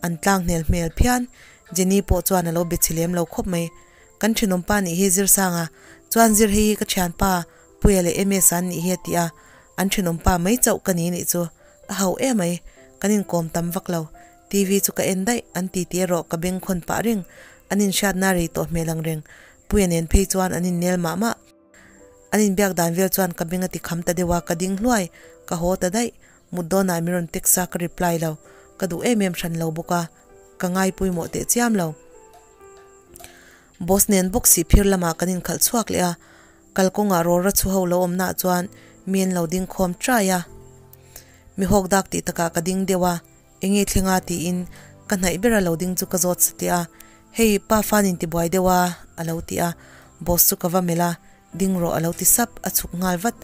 [SPEAKER 1] an tlang hnel hmel phian, Jenny pawh chuan a lo be chhi lem lo khawp mai, kan thenawmpa nih hi Zirsanga chuan zir hei hi ka thianpa Puia leh MS an nih hi a ti a, an thenawmpa mai chauh ka ni nih chu a hauh em mai, kan inkawm tam vak lo, TV chu ka en daih, an ti ti erawh ka beng khawn pah reng, an inhriatna rei tawh hmel ang reng, Puia nen phei chuan an innel mah mah. An inbiak dan vel chuan ka beng a ti kham ta deuh a, ka ding hluai, ka haw ta daih. Mut dawnah min rawn text a, ka reply lo. Ka duh em em hran lo bawk a, ka ngai pawimawh teh chiam lo. Boss nen bawk sih phir lamah kan inkhalh chhuak leh a, kalkawngah rawlra chhu ho lo awmnaah chuan mi an lo ding khawm trai a. Mi hawk dak tih takah ka ding deuh a, Enge thlenga tiin ka hnaih bera lo ding chu ka zawt sateh a, Hei pa fan in tibuai deuh a a lo ti a, boss chu ka va melh a, ding rawh a lo ti sap, a chhuk nghal vat.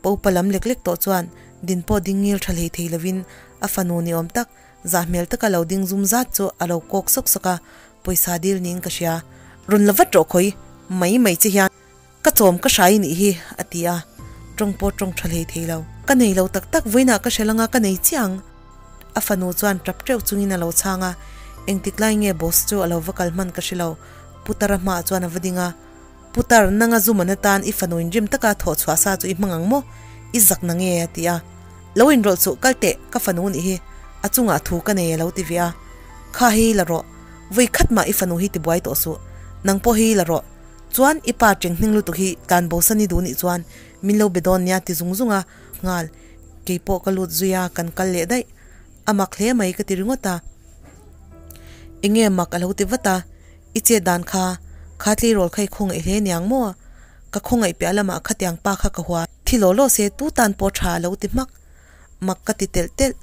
[SPEAKER 1] Pa upa lam lek lek tawh chuan din pawh ding ngil tha hlei thei lovin a fanu ni awm tak, zah hmel taka lo ding zum zat chu a lo kawk sawk sawk a, pawisa dil niin ka hria. Rawn la vat rawh khawi mai mai che hian. Ka chawm ka hrai nih hi, a ti a, tawng pawh tawng tha hlei thei lo. Ka nei lo tak tak, vawiinah ka hre langa ka nei chiang. A fanu chuan tap teuh chungin a lo chhang a, Engtik lai nge boss chu a lo va kal hman ka hre lo, Putara hmaah chuan a va ding a. Putar, nanga zu man atan i fanu inrim taka thawh chhuah sa chu i hmang ang maw? I zak na nge? a ti a. Lo inrawlh chuh, kal teh, ka fanu nih hi a chungah thu ka nei a lo ti ve a. Kha hi la rawh, vawi khat mah i fanu hi tibuai tawh suh, nang pawh hi la rawh. Chuan i pa cheng hning lutuk hi tlan bo san i duh nih chuan min lo be dawn nia ti zung zung a. Nghal, kei pawh ka lut zui a, kan kal leh daih. A mak hle mai ka ti ringawt a. Enge mak a lo ti vat a, I chet dan kha, kha tleirawl kha i khawngaih hle niang maw? Ka khawngaih piah lamah khatiang pa kha ka hua thi law law se tu tan pawh tha a lo ti hmak. Mak ka ti telh telh,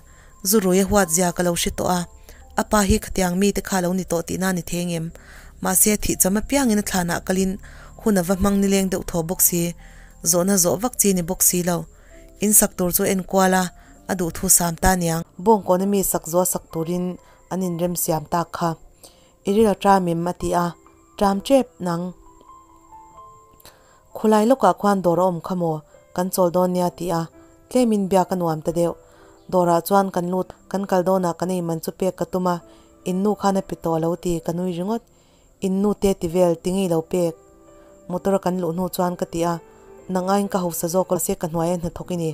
[SPEAKER 1] zu rui a huat zia ka lo hre tawh a, a pa hi khatiang mite kha lo ni tawh tihna ni thei ngem? Mahse thih cham apiangin a thlanah kalin hun a va hmang nileng deuh thaw bawk si, zawhna zawh vak chi ni bawk si lo. In sak tur chu en kual a, a duhthu sam ta niang. Bawngkawn ami sak zuah sak turin an inrem siam tak kha. I ril a ṭam em? a ti a, ṭam ṭep nang. Khulai lawkah khuan dawr a awm kha maw? Kan chawl dawn nia a ti a, tlemin biak a nuam ta deuh. Dawrah chuan kan lut, kan kal dawnah kan ei man chu pek ka tum a, in nu khan a pe tawh lo ti ka nui ringawt. In nu te ti vel, ti ngei lo pek. Motor a kan luh hnu chuan ka ti a, nang aiin ka hausa zawk a, se ka hnuaia hnathawk i ni,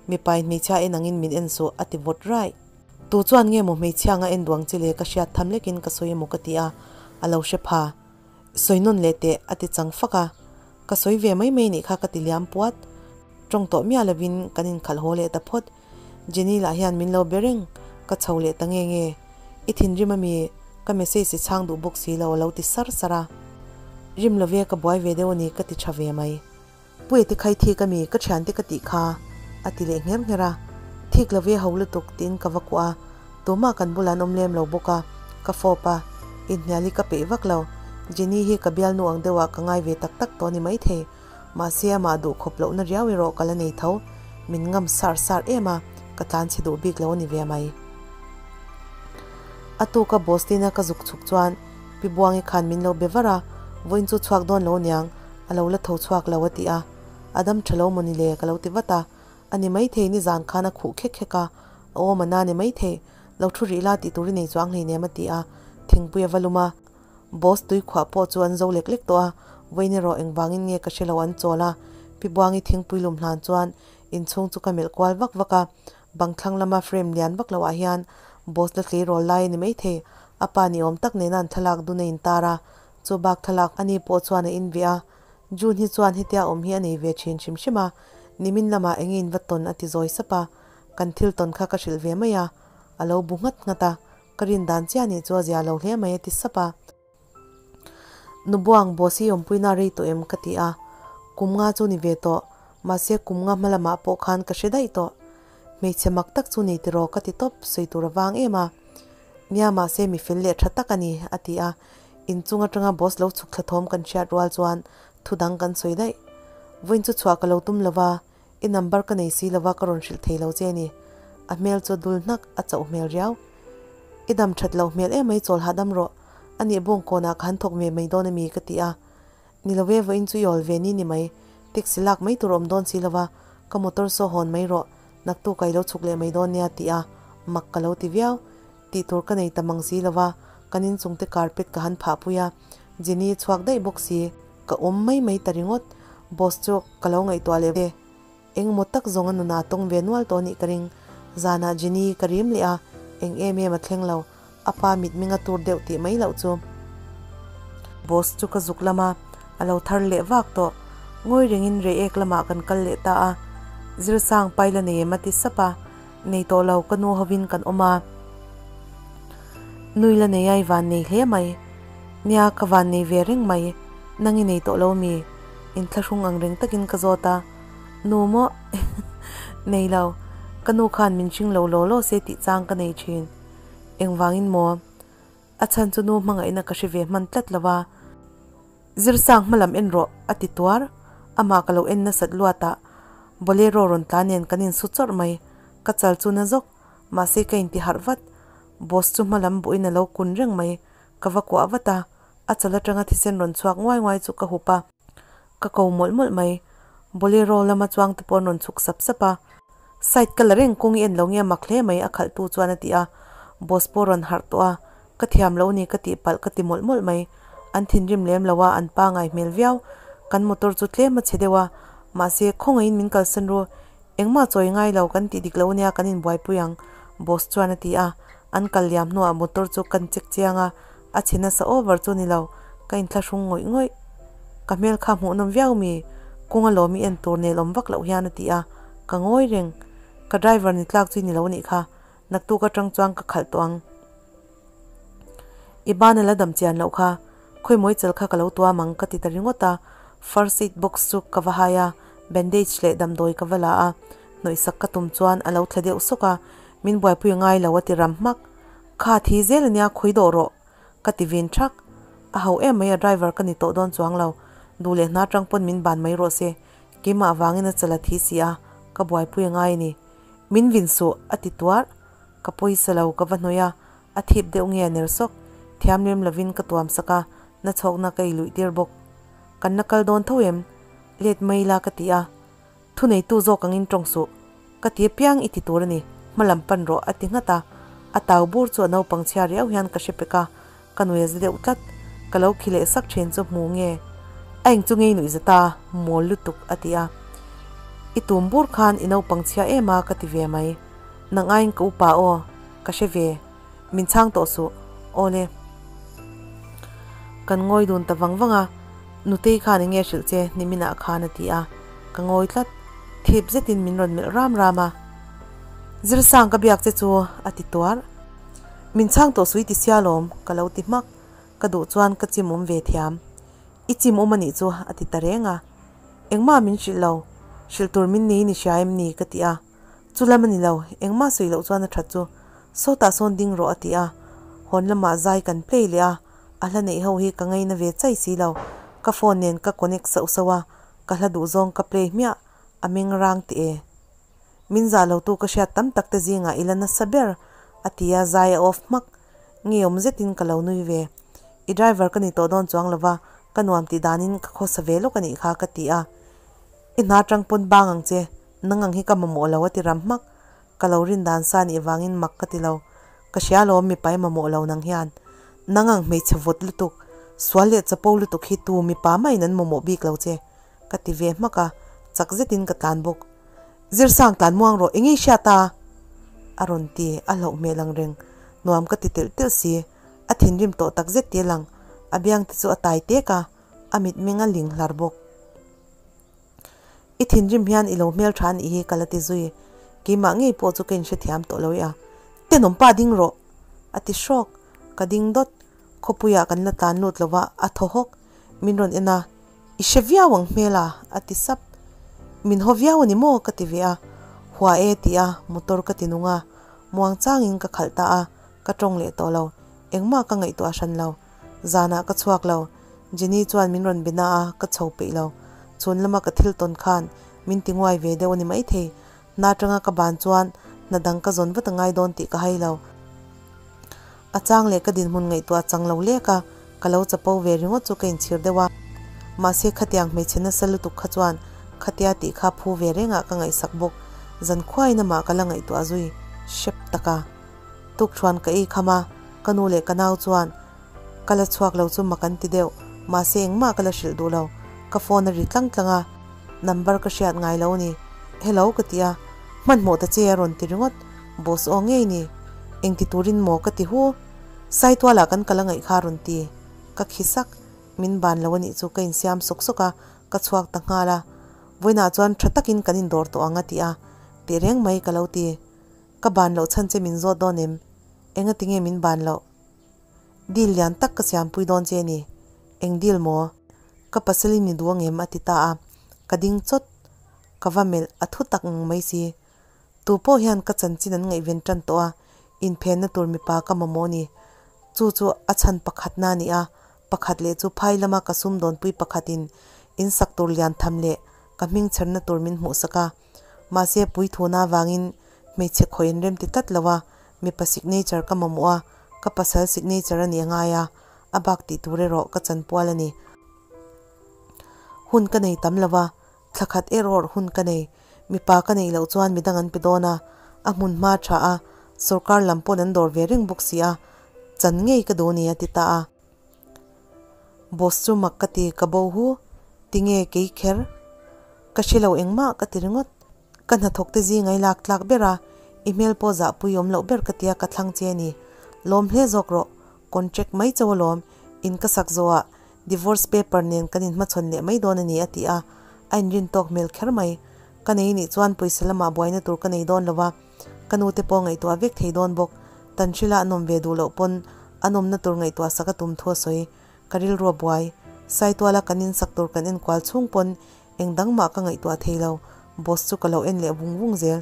[SPEAKER 1] mipa in hmeichhia en angin min en suh a ti vawt raih. Tu chuan nge maw hmeichhia anga en duang chi le ka hriat tham lekin ka sawi emaw ka ti a, a lo hre pha. Sawi nawn leh teh a ti chang fak a, ka sawi ve mai mai nih kha ka ti liam puat. Tawng tawh miah lovin kan inkhalh haw leh ta phawt. Jenny lah hian min lo be reng, ka chho leh ta nge nge. I thinrim ami? Ka message i chhang duh bawk si lo a lo ti sar sar a. Rim love ka buai ve deuh a ni ka ti tha ve mai. Puia te khai thik ami ka thiante ka tih kha a ti leh ngher ngher a. Thik love ho lutuk tiin ka va kuah a, tumah kan bulah an awm lem lo bawk a, ka fawp a, inhnial hi ka peih vak lo. Jenny hi ka bialnu ang deuhah ka ngai ve tak tak tawh a ni maithei. Mahse amah duh khawp lohna riau erawh ka la nei tho, min ngam sar sar em a, ka tlan chhe duh bik lo a ni ve mai. A tuka Boston-a ka zuk chhuk chuan Pi Buangi khan min lo be var a, vawiin chu chhuak dawn lo niang, a lo la tho chhuak lo a ti a, a dam tha lo maw ni le ka lo ti vat a, a ni maithei nizan khan a khuh khek khek a, a awm a na ni maithei, lo thu rih la tih tur i nei chuang hleinem a ti a, thingpui a va lum a. Boss tui khuah pawh chu an zo lek lek tawh a, vawiin erawh engvangin nge ka hre lo an chawl a, Pi Buangi thingpui lum hlan chuan inchhung chu ka melh kual vak vak a, bang thlang lama frame lian vak loh ah hian Boss la tleirawl lai a ni maithei, a pa ni awm tak nena an thlalak dun a intar a, chu bak thlalak ani pawh chuan a in ve a, June hi chuan hetia awm hi a nei ve thin hrim hrim a, nimin lamah enge in va tawn a ti zawi sap a, kan thil tawn kha ka hrilh ve mai a, a lo bu nghat nghat a. Ka rin dan chiah nih chu a zia lo hle mai a ti sap a. Nubuang, boss hi awmpuina rei tawh em? ka ti a. Kum nga chu ni ve tawh, mahse kum nga hma lamah pawh khan ka hre daih tawh. Hmeichhe mak tak chu nei tiraw ka ti tawp, sawi tur a vang em a. Nia mahse mi fel leh tha tak a ni, a ti a. Inchung atanga boss lo chhuk thla thawm kan hriat rual chuan thu dang kan sawi daih. Vawiin chu chhuah ka lo tum lo va, I number ka nei si lova ka rawn hrilh thei lo che ni. A hmel chu dul hnak a chauh hmel riau. I dam that loh hmel emai chawl hahdam rawh. A nih bawng kawnah ka han thawk ve mai dawn ami ka ti a. Ni lo e vawiin chu i awl ve ni ni mai. Taxi lak mai tur awm dawn si lova ka motor saw hawn mai rawh. Naktuk a i lo chhuk leh mai dawn nia ti a mak ka lo ti viau. Tih tur ka nei ta mang si lova kan inchungte carpet ka han phah pui a. Jenny chhuak daih bawk si. Ka awm mai mai ta ringawt, boss chu ka lo ngaihtuah leh ve. Engmaw tak zawng a nunah tawng ve nual tawh anih ka ring. Zanah Jenny ka rim leh a, eng em em a thleng lo, a pa mitming a tur deuh tih mai loh chu. Boss chu ka zuk lam a, a lo thar leh vak tawh. Ngawi rengin Reiek lamah kan kal leh ta a, Zirsang paila nei em a ti sap a, nei tawh lo ka nu hovin kan awm a. Nui la nei a i van nei hle mai. Nia ka van nei ve reng mai, nang i nei tawh lo mi? Inthlahrung ang reng takin ka zawt a, Nu maw? Nei lo, ka nu khan min hring lo law law se tih chang ka nei thin. Engvangin maw? A chhan chu nu hmangaihna ka hre ve hman tlat lo va. Zirsang hmalam en rawh, a ti tuar. Amah ka lo en nasat luatah Bolero rawn tla nen kan insu chawrh mai. Ka chal chu na zawk, mahse ka inti harh vat. Boss chu hmalam buhin a lo kun reng mai. Ka va kuah vat a, a chal atanga thisen rawn chhuak nguai nguai chu ka hup a, ka ko mawlh mawlh mai. Bolero lama chuang te pawh an rawn chhuk sap sap a. Side ka la reng kawng i en lo nge mak hle mai a khalhtu chuan a ti a, boss pawh rawn harh tawh a, Ka thiam lo ni ka tihpalh ka ti mawlh mawlh mai. An thinrim lem lo a, an pangai hmel viau. Kan motor chu tlem a chhe deuh a, mahse khawngaihin min kalsan ru. Engmah chawi ngai lo kan tih dik lo nia kan inbuaipui ang, boss chuan a ti a. An kal liam hnuah motor chu kan check chiang a, a chhe nasa over chu ni lo, ka inthlahrung ngawih ngawih. Ka hmel kha hmuhnawm viau mi, kung a lawm i en tur nelawm vak loh hian a ti a, ka ngawi reng. Ka driver ni tlak chu i ni lo anih kha, naktuk atang chuan ka khalh tawh ang. I ban a la dam chian loh kha, khawimawi chal kha ka lo tuam ang ka ti ta ringawt a, first aid box chu ka va hai a, bandage leh damdawi ka va la a, hnawihsak ka tum chuan a lo thla deuh sawk a, min buaipui ngai lo a ti ram hmak. Kha thi zel ania khawi dawh rawh ka ti vin thak. A ho em mai a driver ka ni tawh dawn chuang lo, duh leh hna tang pawn min ban mai rawh se, keimah vangin a chal a thi si a, ka buaipui a ngai a ni. Min vin suh a ti tuarh. Ka pawisa lo ka va hnawih a, a thip deuh nge a ner sawk. Thiam lem lovin ka tuam sak a, na chhawkna ka i luih tir bawk. Kan la kal dawn tho em? Let mai ila ka ti a. Thuneitu zawk angin tawng suh. Ka ti apiang i ti tur a ni, hma lam pan rawh a ti nghat a. A tau bur chu a naupang chhia riau hian ka hre pek a, ka nuih a za deuh tlat. Ka lo khi leh sak thin chu hmu nge? A eng chu ngei nuih za ta, mawl lutuk a ti a. I tum bur khan i naupang chhia em a ka ti ve mai. Nang aiin ka upa aw, ka hre ve. Min chhang tawh suh. Aw le. Kan ngawi dun ta vang vang a, Nutei khan enge hrilh che niminah khan a ti a, ka ngawi tlat. Thip zetin min rawn melh ram ram a. Zirsang ka biak che chu a ti tuar. Min chhang tawh suh i ti sia lawm, ka lo ti hmak. Ka duh chuan ka chim awm ve thiam. I chim awm a nih chu a ti ta reng a. Engmah min hrilh lo. Hrilh tur min nei ni hria em ni ka ti a. Chu lam a ni lo, engmah sawi loh chuan a that chu. Sawtah sawn ding rawh a ti a, hawn lamah zai kan play leh a, a hla neih ho hi ka ngaina ve chai si lo. Ka phone nen ka connect sauh sauh a, ka hla duh zawng ka play hmiah, a meng rang teh e. Min zah lo tu ka hriat tam tak te zingah i la nasa ber, a ti a, zai a off hmak. Ngeiawm zetin ka lo nui ve. I driver ka ni tawh dawn chuang lo va, ka nuam tih danin ka khawsa ve lawk a nih kha ka ti a. I hna tang pawn bang ang che, nang ang hi ka mamawh lo a ti ram hmak. Ka lo rin dan sa nih vangin mak ka ti lo. Ka hria alawm mipa i mamawh lo nang hian. Nang ang hmeichhe vawt lutuk, sual leh chapo lutuk hi tu mipa mahin an mamawh bik lo che, ka ti ve hmak a, chak zetin ka tlan bawk. Zirsang tlan muang rawh, eng i hriat a? A rawn ti, a hlauh hmel ang reng. Nuam ka ti telh telh si. A thinrim tawh tak zet ti lang. A biang te chu a tai tek a, a mitmeng a ling hlar bawk. I thinrim hian i lo hmel tha anih hi ka la ti zui. Keimah ngei pawh chu ka inhrethiam tawh lo i a. Tenawm pa ding rawh! A ti hrawk. Ka ding dawt. Khawpuiah kan la tlan lut lo va, a thaw hawk. Min rawn en a, I hre viau ang hmel a? A ti sap. Min haw viau a ni maw? Ka ti ve a. Hua e ti a, motor ka ti nung a. Muang changin ka khalh ta a, ka tawng leh tawh lo. Engmah ka ngaihtuah hran lo. Zanah ka chhuak lo. Jenny chuan min rawn be na a, ka chho peih lo. Chhun lama ka thil tawn khan min ti nguai ve deuh a ni maithei. Hna atanga ka ban chuan hna dang ka zawn vat a ngai dawn tih ka hai lo. A chang leh ka dinhmun ngaihtuah chang lo lek a, ka lo chapo ve ringawt chu ka inchhir deuh a. Mahse khatiang hmeichhe nasa lutuk kha chuan khatia tih kha phu ve rengah ka ngaihsak bawk. Zan khuaiin amah ka la ngaihtuah zui hrep tak a. Tukṭhuan ka ei kham a, ka nu leh ka nau chuan ka la chhuak lo chu mak an ti deuh, mahse engmah ka la hrilh duh lo, ka phone a ri tlang tlang a, number ka hriat ngai lo ni, hello ka ti a, hmanhmawh ta che a rawn ti ringawt, boss aw ngei ni, engti turin maw ka ti hu, Saitualah kan kal a ngaih kha a rawn ti, ka khi sak, min ban lo a nih chu ka insiam sawk sawk a, ka chhuak ta nghal a, vawiinah chuan tha takin kan indawr tawh ang a ti a, tehreng mai ka lo ti. Ka ban loh chhan che min zawt dawn em? Enga tinge min ban loh? Deal lian tak ka siampui dawn che ni. Eng deal maw? Ka pasal in i duh angem? a ti ta a. Ka ding chawt. Ka va melh a thu tak ang mai si. Tu pawh hian ka chanchin an ngaihven tan tawh a, inphenna tur mipa ka mamawh ni. Chu chu a chhan pakhatna a ni a, pakhat leh chu phai lama ka sumdawnpui pakhatin in sak tur lian tham leh ka hming chherna tur min hmuhsak a. Mahse puithuna avangin hmeichhe khawi an rem ti tlat lo a, mipa signature ka mamawh a, ka pasal signature a nih a ngai a, a bak tih tur erawh ka chanpual a ni. Hun ka nei tam lo a, thla khat erawh hun ka nei. Mipa ka neih loh chuan midang an pe dawn a, a hmun hma tha a, sorkar lam pawn an dawr ve reng bawk si a, Chan ngei ka duh ni a ti ta a. Boss chu mak ka ti, ka bo hu. Tinge kei kher? Ka hre lo engmah ka ti ringawt. Ka hnathawk te zingai lak tlak ber a, i hmel pawh zahpui awm loh ber ka tia ka thlang che a ni. Lawm hle zawk rawh, contract mai chauh alawm, in ka sak zawhah divorce paper nen kan inhmachhawn leh mai dawn a ni a ti a, a inrin tawk hmel kher mai. Ka nei nih chuan pawisa lamah buaina tur ka nei dawn lo va, ka nu te pawh ngaihtuah vek thei dawn bawk. Tanhrila an awm ve duh loh pawn an awmna tur ngaihtuah sak a tum thu a sawi. Ka rilru a buai. Saituala kan insak tur kan enkual chhung pawn eng dang mah ka ngaihtuah thei lo. Boss chu ka lo en leh vung vung zel.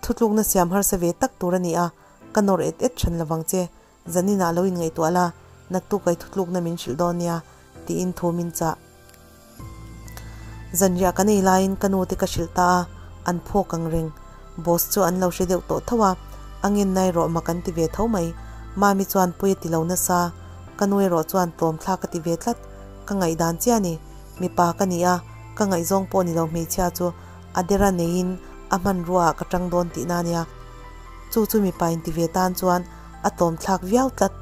[SPEAKER 1] Thutlukna siam harsa ve tak tur a ni a, ka nawr et et than lovang che. Zaninah lo inngaihtuah la, naktuk ai thutlukna min hrilh dawn nia, tiin thu min chah. Zanriah kan ei laiin ka nu te ka hrilh ta a, an phawk ang reng. Boss chu an lo hre deuh tawh tho a, a ngenna erawh mak an ti ve tho mai. Mami chuan pui a ti lo nasa, ka nu erawh chuan tlawm thlak a ti ve tlat. Ka ngaihdan chiah a ni, mipa ka ni a, ka ngaihzawng pawh ni lo hmeichhia chu a dera neiin a hmanrua ah ka tang dawn tihna a nia. Chu chu mipa inti ve tan chuan a tlawm thlak viau tlat.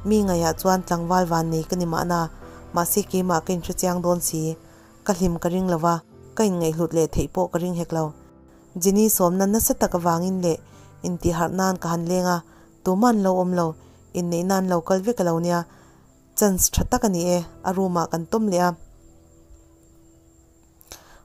[SPEAKER 1] Mi ngaihah chuan tlangval van nei ka ni mahna, mahse keimah ka inhre chiang dawn si. Ka hlim ka ring lo va, ka inngaihhlut leh theih pawh ka ring hek lo. Jenny sawmna nasa tak avangin leh intihharh nan ka han leng a, tumah an lo awm lo, inneih nan lo kal vek a lo nia. Chance tha tak a ni e, a room ah kan tawm leh a.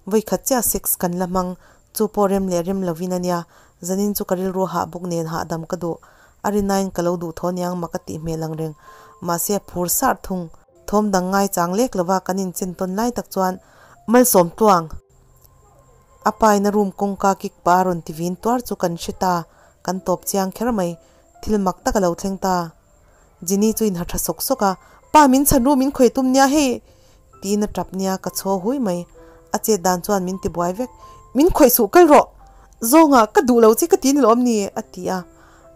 [SPEAKER 1] Vawikhat chiah sex kan la hmang, chu pawh rem leh rem lovin a nia, zanin chu ka rilru hah bawk nen hahdam ka duh. A rinain ka lo duh tho niang mak a tih hmel ang reng. Mahse a phur sar thung. Thawm dang ngai chang lek lova kan inchen tawn lai tak chuan Malsawm tluang! A paina room kawngka kik pah a rawn ti vin tuar chu kan hre ta, kan tawp chiang kher mai. Thil mak tak a lo thleng ta. Jenny chu inha tha sawk sawk a, Pa min chhan ru min khawi tum nia hei! Tiin a tap nia ka chhaw hui mai. A chet dan chuan min ti buai vek. Min khawih suh kal rawh! Zawnga ka duh lo che ka ti ni lawm ni? a ti a.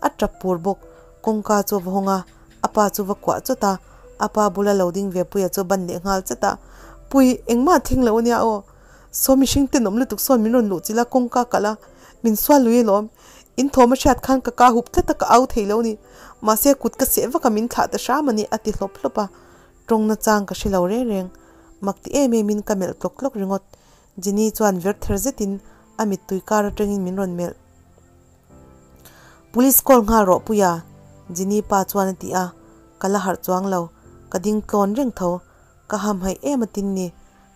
[SPEAKER 1] A tap pur bawk. Kawngka chu a va hawng a, a pa chu va kuah chawt a. A pa bula lo ding ve Puia chu a ban leh nghal chat a, Pui, engmah a thleng lo ania aw. Saw mihring tenawm lutuk sawn min rawn luh chilh a, kawngka kalh a, min sual lui alawm. In thawm a hriat khan ka ka hup tlat a, ka au thei lo ni. Mahse kut ka seh vak a, min thlah ta hram a ni, a ti hlawp hlawp a. Tawngna chang ka hre lo reng reng. Mak ti em em in ka melh tlawk tlawk ringawt. Jenny chuan ver ther zetin a mittui kar atangin min rawn melh. Police call nghal rawh Puia, Jenny pa chuan a ti a. Ka la harh chuang lo. Ka ding tlawn reng tho. Ka hamhaih em a tin ni.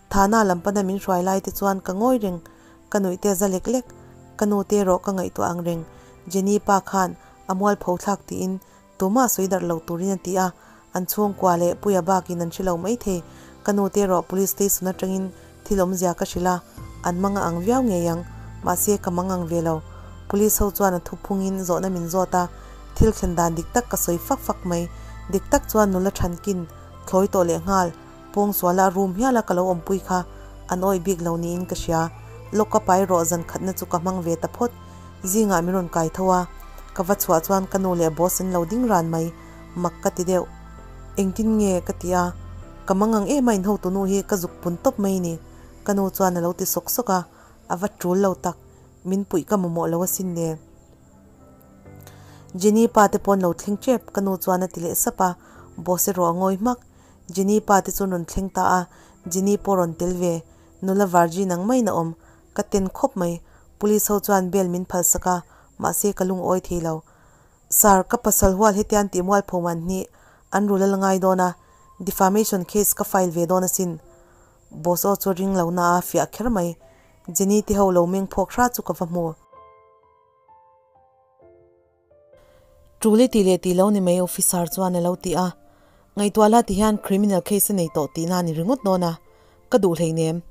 [SPEAKER 1] Thana lam pana min hruai lai te chuan ka ngawi reng, ka nuih te za lek lek, ka nu te erawh ka ngaihtuah ang reng, Jenny pa khan a mualpho thlak tiin tumah sawi darh lo turin a ti a, an chhungkua leh Puia bakin an hre lo maithei, ka nu te erawh police station atangin thil awmzia ka hrilh a, an mang a ang viau ngei ang, mahse ka mang ang ve lo, police ho chuan a thuphungin zawhna min zawt a, thil thlen dan dik tak ka sawi fak fak mai, dik tak chuan nula thankin thlawi tawh leh nghal. Pawngsuala a room hiala ka lo awmpui kha an awih bik lo niin ka hria. Lawk ka pai rawh zan khatna chu ka hmang ve ta phawt. Zingah min rawn kai tho a, ka va chhuah chuan ka nu leh boss an lo ding ran mai. Mak ka ti deuh. Engtin nge ka ti a, ka mangang em a inhotu nu hi ka zuk pun tawp mai ni. Ka nu chuan a lo ti sawk sawk a, a va tul lo tak. Min puih ka mamawh lo asin le. Jenny pa te pawn lo thleng tep ka nu chuan a ti leh sap a, boss erawh a ngawi hmak. Jenny pa te chu rawn thleng ta a, Jenny pawh rawn tel ve. Nula Virgin ang maiin a awm. Ka ten khawp mai. Police ho chuan bail min phal sak a, mahse ka lungawi thei lo. Sir, ka pasal hual hetian tih mualpho man hi an rul a la ngai dawn a, defamation case ka file ve dawn asin. Boss aw chu ring lo na a fiah kher mai. Jenny te ho lo meng phawk hra chu ka va hmu. Tul i tih leh tih lo ni mai officer chuan a lo ti a, ngaihtuah la ti hian criminal case a nei tawh tihna a ni ringawt dawn a, ka duh hleinem.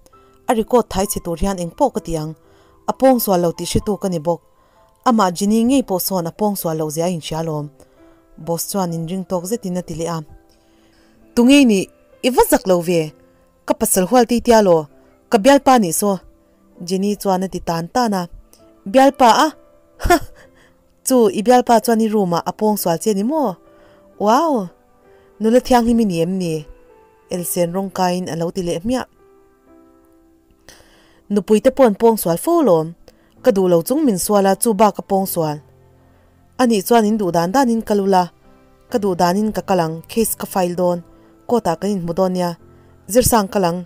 [SPEAKER 1] A record thai chhe tur hian engpawh ka ti ang, a pawngsual lo tih hretu ka ni bawk. Amah Jenny ngei pawh sawn a pawngsual loh zia a inhria alawm. Boss chuan inring tawk zetin a ti leh a. Tunge i nih? I va zak lo ve! Ka pasal hual ti tia law, ka bialpa nih saw Jenny chuan a ti tan tan a, Bialpa a? Ha! Chu i bialpa chuan i room ah a pawng sual che ni maw? Wow! Nula thianghlim i ni em ni? Elsen rawng kaiin a lo ti leh hmiah. Nupui te pawh an pawng sual fo lawm, ka duh lo chung min sual a chu bak a pawng sual. Anih chuan in duh dan danin kal ula. Ka duh danin ka kal ang, case ka file dawn, court ah kan inhmu dawn nia. Zirsang kal ang.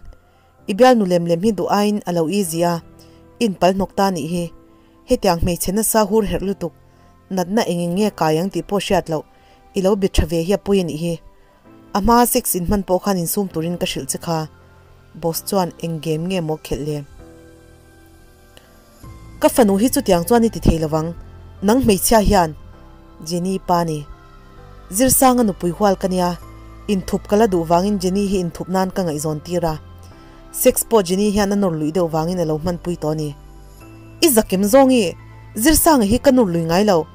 [SPEAKER 1] I bialnu lem lem hi duh aiin a lo easy a, i inpal hnawk ta nih hi. Hetiang hmeichhe nasa hur herh lutuk, natna eng eng nge kai ang tih pawh hriat loh, i lo be tha ve hi a pui a nih hi. A hmaa sex inhman pawh khan insum turin ka hrilh che kha. Boss chuan eng game nge maw khelh le? Ka fanu hi chutiang chuan i ti thei lovang, nang hmeichhia hian Jenny pa ni. Zirsanga nupui hual ka nia, inthup ka la duh vangin Jenny hi inthup nan ka ngaihzawn tir a. Sex pawh Jenny hian a nawr luih deuh vangin a lo hmanpui tawh a ni. I zakim zawng i, Zirsanga hi ka nawr lui ngai lo,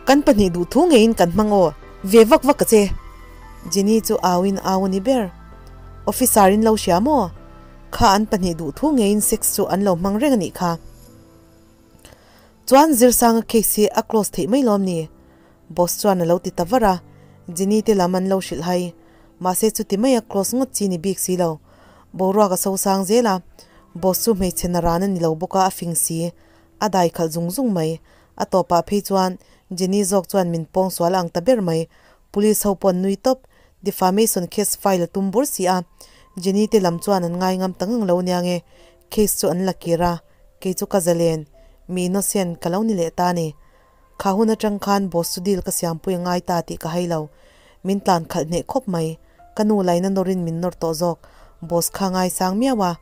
[SPEAKER 1] kan pahnih duhthu ngeiin kan hmang aw, ve vak vak a che. Jenny chu auin au a ni ber. Officer in lo hria maw? Kha an pahnih duhthu ngeiin sex chu an lo hmang reng a nih kha. Chuan Zirsanga case hi a close theih mai lawm ni? Boss chuan a lo ti ta var a, Jenny te lam an lo hrilh hai. Mahse chuti maia close ngawt chi ni bik si lo. Boruak a sosang zel a, boss chu hmeichhe naran a ni lo bawk a, a fing si. A dai khalh zung zung mai. A tawpah phei chuan Jenny zawk chuan min pawng sual ang ta ber mai. Police ho pawh an nui tawp. Defamation case file a tum bur si a, Jenny te lam chuan an ngai ngam ta ngang lo nia nge, case chu an la kir a, kei chu ka zalen, mi innocent ka lo ni leh ta a ni. Kha hun atang khan boss chu deal ka siampui a ngai ta tih ka hai lo. Min tlan khalh hneh khawp mai, ka nu laina nawrin min nawr tawh zawk, boss kha ngaisang miau a,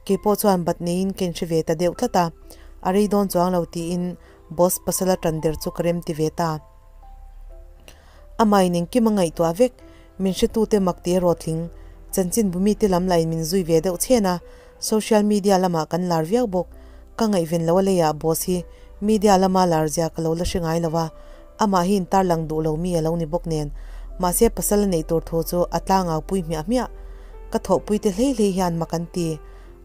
[SPEAKER 1] kei pawh chuan bat neiin ka inhre ve ta deuh tlat a, a rei dawn chuang lo tiin boss pasal a tan der chu ka rem ti ve ta. Amah in engkim a ngaihtuah vek, min hretute mak ti erawh tling. Chanchin bumite lam lah in min zui ve deuh chhen a, social media lamah kan lar viau bawk. Ka ngaihven lo a leiah boss hi media lama lar zia ka lo la hre ngai lo a, amah hi in tarlang duh lo mi a lo ni bawk nen. Mahse pasal a neih tur thu chu a tlangau pui hmiah hmiah. Ka thawhpui te hlei hlei hian mak an ti.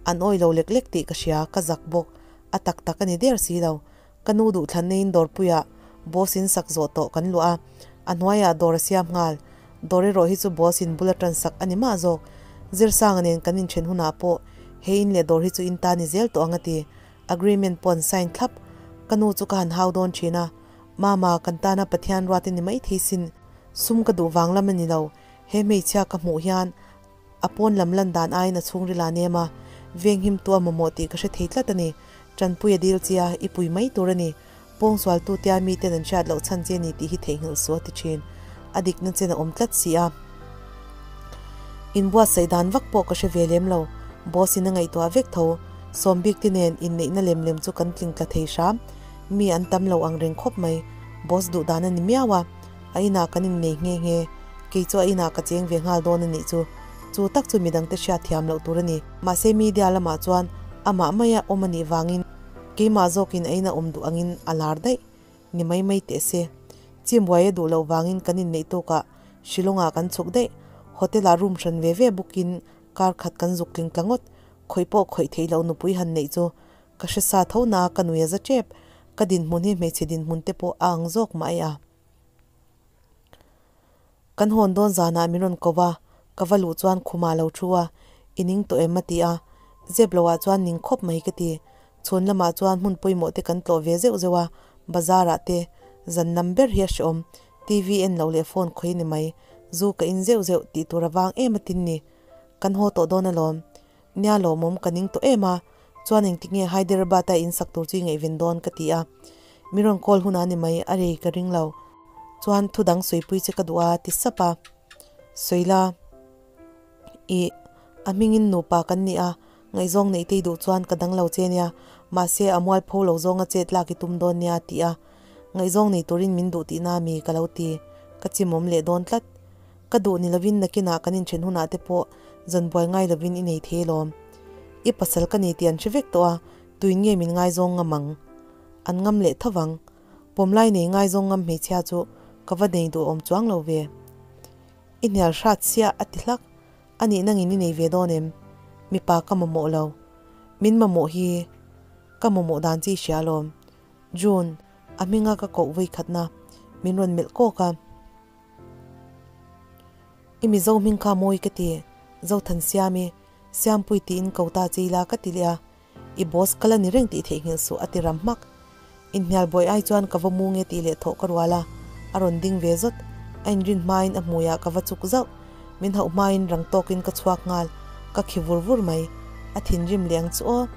[SPEAKER 1] An awi lo lek lek tih ka hria, ka zak bawk. A tak tak a ni der si lo. Ka nu duhthlanna in dawrpuiah boss in sak zawh tawh kan luah a, a hnuaiah dawr a siam nghal. Dawr erawh hi chu boss in bul atan sak a ni mah zawk. Zirsanga nen kan inthen hunah pawh he in leh dawr hi chu in ta ni zel tawh ang a ti. Agreement pawh an sign thlap. Ka nu chu ka han hau dawn thin a, Mama, kan tana Pathian ruat i ni maithei sin. Sum ka duh vang lam a ni lo. He hmeichhia ka hmuh hian A pawn lam lan dan aiin a chhungril a nem a, venghim tu a mamawh tih ka hre thei tlat a ni. Tanpui a dil chia, i pui mai tur a ni. Pawngsualtu tia miten an hriat loh chhan che ni tih hi theihnghilh suh a ti thin. A dikna chen a awm tlat si a. Inbuatsaih dan vak pawh ka hre ve lem lo. Boss in a ngaihtuah vek tho. Sawmbik te nen inneihna lem lem chu kan tling tla thei hram. Mi an tam lo ang reng khawp mai. Boss duh dan a ni miau a. A inah kan innei nghe nghe. Kei chu a inah ka cheng ve nghal dawn a nih chu. Chu tak chu midangte hriat thiam loh tur a ni. Mahse media lamah chuan amah maia awm a nih vangin keimah zawkin a ina awm duh angin a lar daih ni mai mai teh se. Chimbuai a duh loh vangin kan inneih tawkah Shillong-ah kan chhuk daih. Hotel-ah room hran ve ve bawkin kar khat kan zuk tling tla ngawt. Khawih pawh khawih theih loh nupui han neih chu Ka hre sa tho na ka nui a za tep, ka dinhmun hi hmeichhe dinhmun te pawh a ang zawk mah e a. Kan hawn dawn zanah min rawn ko va, ka va luh chuan khumah lo thu a, i ning tawh em a ti a, zep loh ah chuan ning khawp mai ka ti. Chhun lamah chuan hmun pawimawh te kan tlawh ve zeuh zeuh a, bazar ah te, zan lam ber hi a hreawm, TV en loh leh phone khawi ni mai, zu ka in zeuh zeuh tih tur avang em a tin ni. Kan haw tawh dawn alawm. Nia lawmawm ka ning tawh em a, chuan engtik nge Hyderabad a in sak tur chu i ngaihven dawn ka ti a, min rawn call hunah ni mai a rei ka ring lo, chuan thu dang sawipui che ka duh a ti sap a, Sawila ih a hmingin nupa kan ni a, ngaihzawng neih te i duh chuan ka dang lo che nia, mahse a mualpho lo zawnga chet lak i tum dawn nia a ti a, ngaihzawng nei turin min duh tihna mi ka lo ti, ka chimawm leh dawn tlat. Ka duh ni lovin nakinah kan inthen hunah te pawh zan buai ngai lovin i nei thei alawm. I pasal ka ni tih an hre vek tawh a, tuin nge min ngaizawng ngam ang? An ngam leh tho vang. Pawmlai nei ngaizawng ngam hmeichhia chu ka va nei duh awm chuang lo ve. I hnial hrat chiah a ti hlak. A nih nangin i nei ve dawn em? Mipa ka mamawh lo. Min mamawh hi ka mamawh dan chi hria alawm. June, a hminga ka koh vawikhatna min rawn melh kawk a. I Mizo hming kha mawi ka ti, Zothansiami, Siampui tiin ko ta che ila ka ti leh a, i boss ka la ni reng tih theihnghilh suh a ti ram hmak. Inhnial buai ai chuan ka va mu nge tih leh thawh ka rual a, a rawn ding ve zawt. A inrin hmain a hmuiah ka va chuk zauh. Min hauh hmain rang tawkin ka chhuak nghal. Ka khi vur vur mai. A thinrim leh ang chu aw.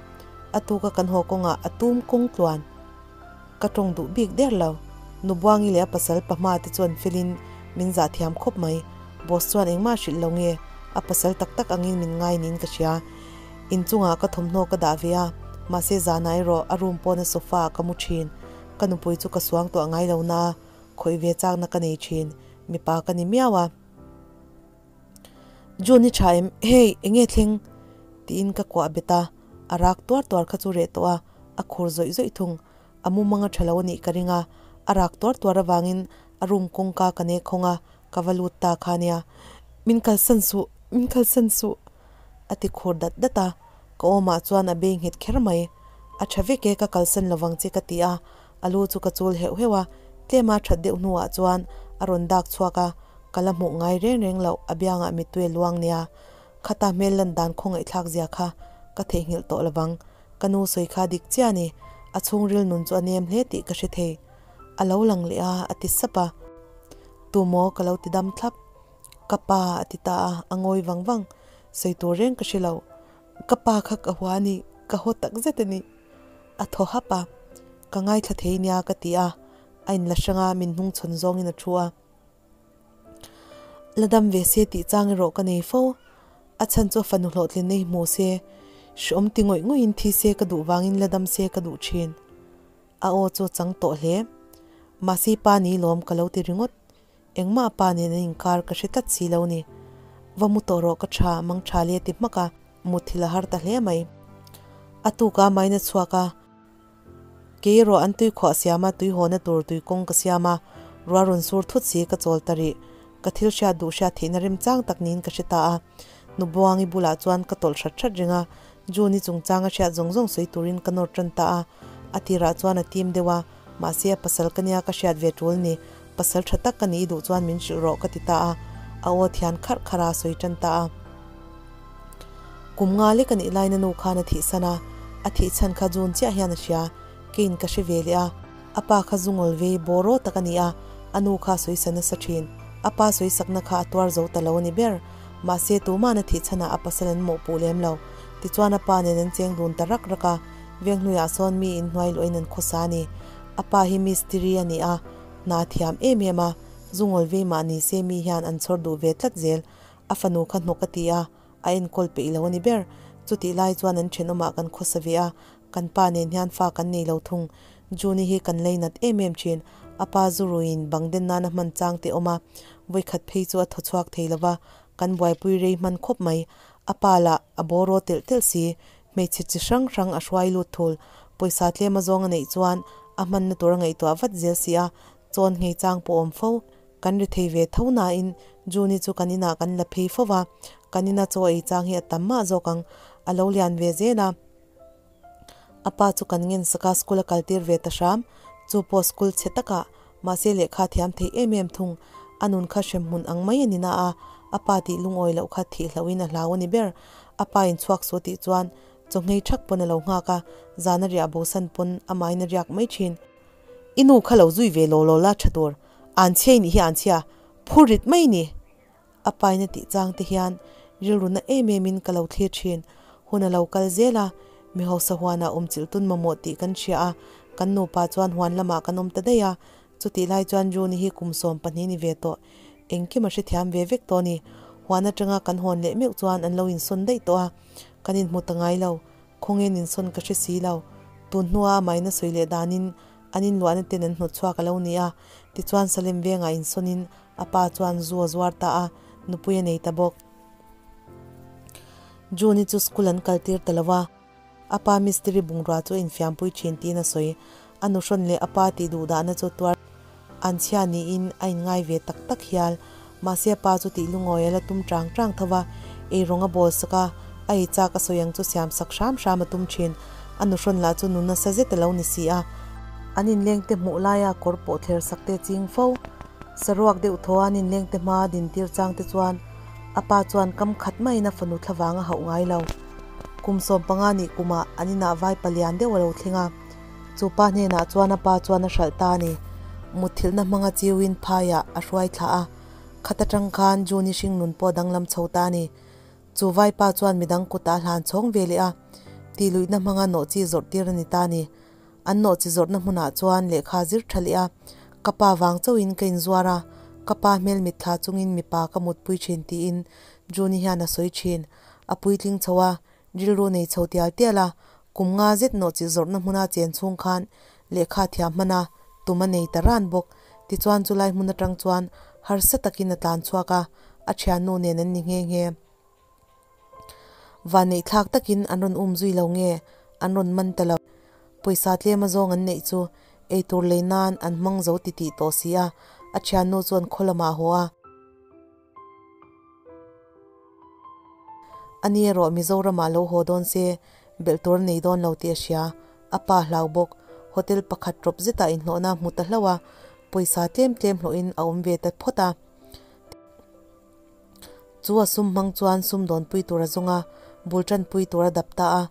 [SPEAKER 1] A tuka kan haw kawngah a tum kawng tluan. Ka tawng duh bik der lo. Nubuangi leh a pasal pahma te chuan felin min zah thiam khawp mai. Boss chuan engmah hrilh lo nge, a pasal tak tak angin min ngai niin ka hria. Inchungah ka thawmhnaw ka dah ve a, mahse zanah erawh a room pawna sofa ah ka mu thin. Ka nupui chu ka suang tuah ngai lo na a, khawih ve chakna ka nei thin. Mipa ka ni miau a. June i tha em? Hey, enge thleng? tiin ka kuah bet a, a rak tuar tuar kha chu reh tawh a, a khur zawih zawih thung. A mumang a tha lo a nih ka ring a, a rak tuar tuar avangin a room kawngka ka nek hawng a, ka va lut ta kha nia. Min kalsan suh, min kalsan suh! a ti khur dat dat a, ka awmah chuan a bei nghet kher mai. A tha vek e, ka kalsan lovang che ka ti a, a lu chu ka chul heuh heuh a, tlema that deuh hnuah chuan a rawn dak chhuak a, Ka la hmuh ngai reng reng loh a biangah mittui a luang nia. Khata hmel lan dan khawngaihthlak zia kha ka theihnghilh tawh lovang. Ka nu sawi kha dik chiah a ni. A chhungril nun chu a nem hle tih ka hre thei. A lo lang leh a, a ti sap a. Tu maw ka lo ti dam thlap. Ka pa a ti ta a, a ngawi vang vang. Sawi tur reng ka hre lo. Ka pa kha ka hua a ni, ka haw tak zet a ni. A thaw hap a. Ka ngaithla thei nia ka ti a. A inla hrang a, min hnungchhawn zawngin a thu a. La dam ve se tih chang erawh ka nei fo. A chhan chu a fanu hlawhtlinna hi hmu se, hreawm ti ngawih ngawih in thi se ka duh vangin la dam se ka duh thin. A aw chu a chang tawh hle. Mahse pa ni lawm ka lo ti ringawt. Engmah a pa nen an inkar ka hre tlat si lo ni. Va mu tawh rawh ka tha mang tha le ti hmak a, mutthilh a har ta hle mai. A tuk a main a chhuak a. Kei erawh an tui khuah siama tui hawna tur tui kawng ka siam a, ruah rawn sur thut si ka chawl ta rih. Ka thil hriat duh hriat theihna remchang tak niin ka hre ta a. Nubuangi bulah chuan ka tawlh hrat hrat reng a, June-i chungchang a hriat zawng zawng sawi turin ka nawr tan ta a. A tirah chuan a tim deuh a, mahse a pasal ka nia ka hriat ve tul ni, pasal tha tak ka nih duh chuan min hrilh rawh ka ti ta a, a aw thian kharh kharh a sawi tan ta a. Kum nga lek a nih laina nu khan a thihsan a, a thih chhan kha June chiah hian a hria, keiin ka hre ve leh a, a pa kha zungawl vei bawraw tak a ni a, a nu kha a sawisa nasa thin, a pa sawisakna kha a tuar zo ta lo a ni ber, mahse tuma'n a thih chhanah a pasal an mawhpuh lem lo, tichuan a pa nen an cheng dun ta rak rak a, Venghluiah sawn mi inhnuai luahin an khawsa a ni, a pa hi mistiri a ni a, hna a thiam em em a, zungawl vei mah ni se mi hian an chhawr duh ve tlat zel, A fanu kha hnawk a ti a, a enkawl peih lo a ni ber. Chutih lai chuan an thenawmah kan khawsa ve a, kan pa nen hian fa kan nei lo thung. Juni hi kan leinat em em thin. A pa zu ruiin bang den nana hman chang te awm a, vawikhat phei chu a thaw chhuak thei lo va, kan buaipui rei hman khawp mai. A pa lah a bawraw telh telh si, hmeichhe chi hrang hrang a hruai lut thul. Pawisa tlem a zawng a neih chuan a hmanna tur a ngaihtuah vat zel si a, chawn nghei chang pawh awm fo. Kan ri thei ve tho nain Juni chu kan inah kan la phei fo va, kan ina chaw ei chang hi a tam mah zawk ang, a lo lian ve zel a. A pa chu kan ngen saka school a kaltir ve ta hram, chu pawh school chhe takah, mahse lehkha thiam thei em em thung, a nun kha hrem hmun ang mai a ni na a, a pa tih lungawi loh kha thih hlauhin a hlau a ni ber. A pa in chhuak suh tih chuan chaw nghei thak pawn a lo nghak a, zan a riah bosan pawn amahin a riak mai thin. I nu kha lo zui ve law law la tha tur, an chhia i nih hi an chhia, phur rit mai ni. A paina tih chang te hian rilru na em em in ka lo thlir thin, hun a lo kal zel a, mi hausa huanah awm chilh tun mamawh tih kan hria a, kan nupa chuan huan lamah kan awm ta daih a, chutih lai chuan June hi kum 12 ni ve tawh, engkim a hrethiam ve vek tawh a ni. Huan atanga kan hawn leh meuh chuan an lo insawn daih tawh a, kan inhmu ta ngai lo, Khawnge ninsawn ka hre si lo. Tun hnua a maina sawi leh danin an inluahna ten an hnawt chhuak a lo ni a. Tichuan Salem vengah insawnin a pa chuan zu a zuar ta a, nupui a nei ta bawk. June-i chu school an kaltir ta lo a, a pa mistiri bungrua chu a infiampui thin tiin a sawi. A nuhrawn leh a pa tih duh dahna chu tuar an chhia niin a inngai ve tak tak hial. Mahse a pa chu tih lungawi a la tum chang chang tho va, eirawng a bawl sak a, a ei chak a sawi ang chu siam sak hram hram a tum thin. A nuhrawn lah chu nu nasa zet a lo ni si a. An inlengte hmuh laia kawr pawh thler sak te ching fo. Saruak deuh thaw a an inlengte hma dintir chang te chuan a pa chuan kam khat maiin a fanu thlavang a hauh ngai lo. Kum 15 nih kumah an inah vai palian deuh a lo thleng a. Chu pa hnenah chuan a pa chuan a hralh ta a ni. Mutthilhna hmanga chiuin phaiah a hruai thlah a. Khat atang khan Juni hringnun pawh danglam chho ta a ni. Chu vaipa chuan midang kutah a hlan chhawng ve leh a, tihluihna hmanga nawhchi zawrh tir a ni ta a ni. An nawhchi zawrhna hmunah chuan lehkha zir tha leh a, ka pa vang chauhin ka inzuar a, ka pa hmel mitthla chungin mipa ka mutpui thin tiin Juni hian a sawi thin. A puitling chho a, rilru nei chho tial tial a, kum nga zet nawhchi zawrhna hmuna chen chhung khan lehkha thiam hman a, tum a nei ta ran bawk. Tichuan chulai hmun atang chuan harsa takin a tlan chhuak a, a thiannu nen an ni nghe nghe. Vanneih thlak takin an rawn um zui lo nge an rawn man ta lo. Pawisa tlem a zawng an neih chu eitur lei nan an hmang zo titih tawh si a, a thiannu chuan khaw lamah a haw a. A ni erawh Mizoramah lo haw dawn se belh tur a nei dawn lo tih a hria. A pa hlau bawk. Hotel pakhat rawp zetah inhlawhna a hmu ta hlauh a, pawisa tlem tlem hlawhin a awm ve ta phawt a. Chu a sum hmang chuan sum dawnpui tur a zawng a, bul tanpui tur a dap ta a,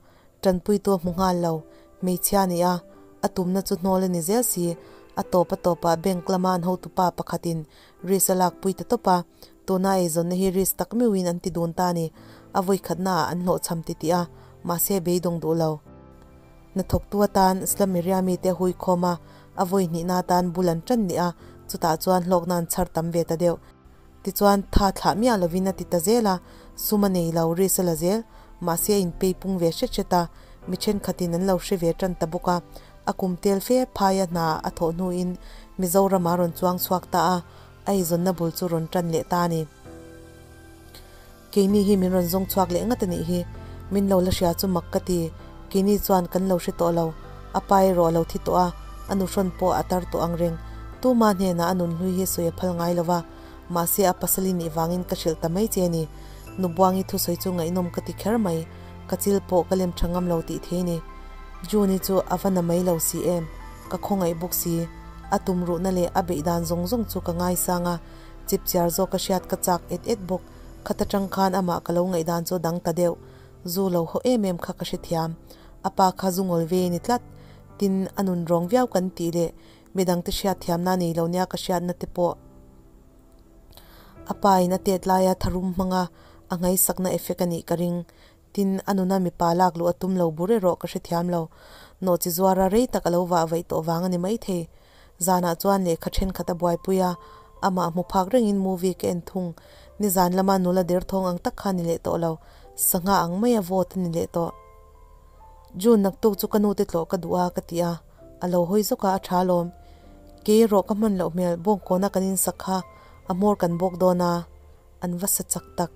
[SPEAKER 1] tanpuitu a hmu nghal lo, hmeichhia a ni a, a tumna chu hnawl a ni zel si, a tawp a tawpah bank lama an hotupa pakhatin risk a lakpui ta tawp a, tuna eizawnna hi risk tak meuhin an ti dun ta a ni, a vawikhatnaah an hlawhchham titih a, mahse beidawng duh lo. Hnathawktu atan Slum area mite a hui khawm a, a vawihnihna atan bul an tan leh a, chutah chuan hlawkna an chhar tam ve ta deuh. Tichuan, tha thlah miah lovin a ti ta zel a, sum a nei lo, risk a la zel. Mahse a inpei pung ve hret hret a, mi thenkhatin an lo hre ve tan ta bawk a. A kum tel fe phaia hna a thawh hnuin Mizoram a rawn chuang chhuak ta a, a eizawnna bul chu rawn tan leh ta a ni. Keini hi min rawn zawng chhuak leh ngat a nih hi. Min lo la hria chu mak ka ti. Keini chuan kan lo hre tawh lo. A pa erawh a lo thi tawh a, a nuhrawn pawh a tar tawh ang reng. Tuma hnenah a nunhlui hi sawi a phal ngai lo va, mahse a pasal i nih vangin ka hrilh ta mai che a ni. Nubuangi thusawi chu ngaihnawm ka ti kher mai. Ka chil pawh ka lem tha ngam lo tih thei a ni. June-i chu a va na mai lo si em? Ka khawngaih bawk si. A tumruhna leh a beih dan zawng zawng chu ka ngaisang a. Chipchiar zawk ka hriat ka chak et et bawk, khat atang khan amah ka lo ngaihdan chu dang ta deuh, zu lo haw em em kha ka hrethiam. A pa kha zu ngawl ve ni tlat, tin a nun rawng viau kan tih leh midangte hriat thiamna nei lo nia ka hriatna te pawh a pa in a tet laia tharum hmanga a ngaisakna effect a nih ka ring. Tin, a nuna mipa lak luh a tum lo bur erawh ka hrethiam lo. Nawhchi zuara rei tak a lo vah vaih tawh vang a ni maithei. Zanah chuan lehkha thenkhat a buaipui a, amah hmu phak rengin movie ka en thung. Nizan lama nula derthawng ang tak kha ni leh tawh lo, sangha ang maia vote a ni leh tawh. June naktuk chu ka nute tlawh ka duh a ka ti a, a lo hawi zawk a, a tha alawm. Kei erawh ka hman loh hmel, bawngkawna kan insak kha a hmawr kan bawk dawn a, an va sa chak tak.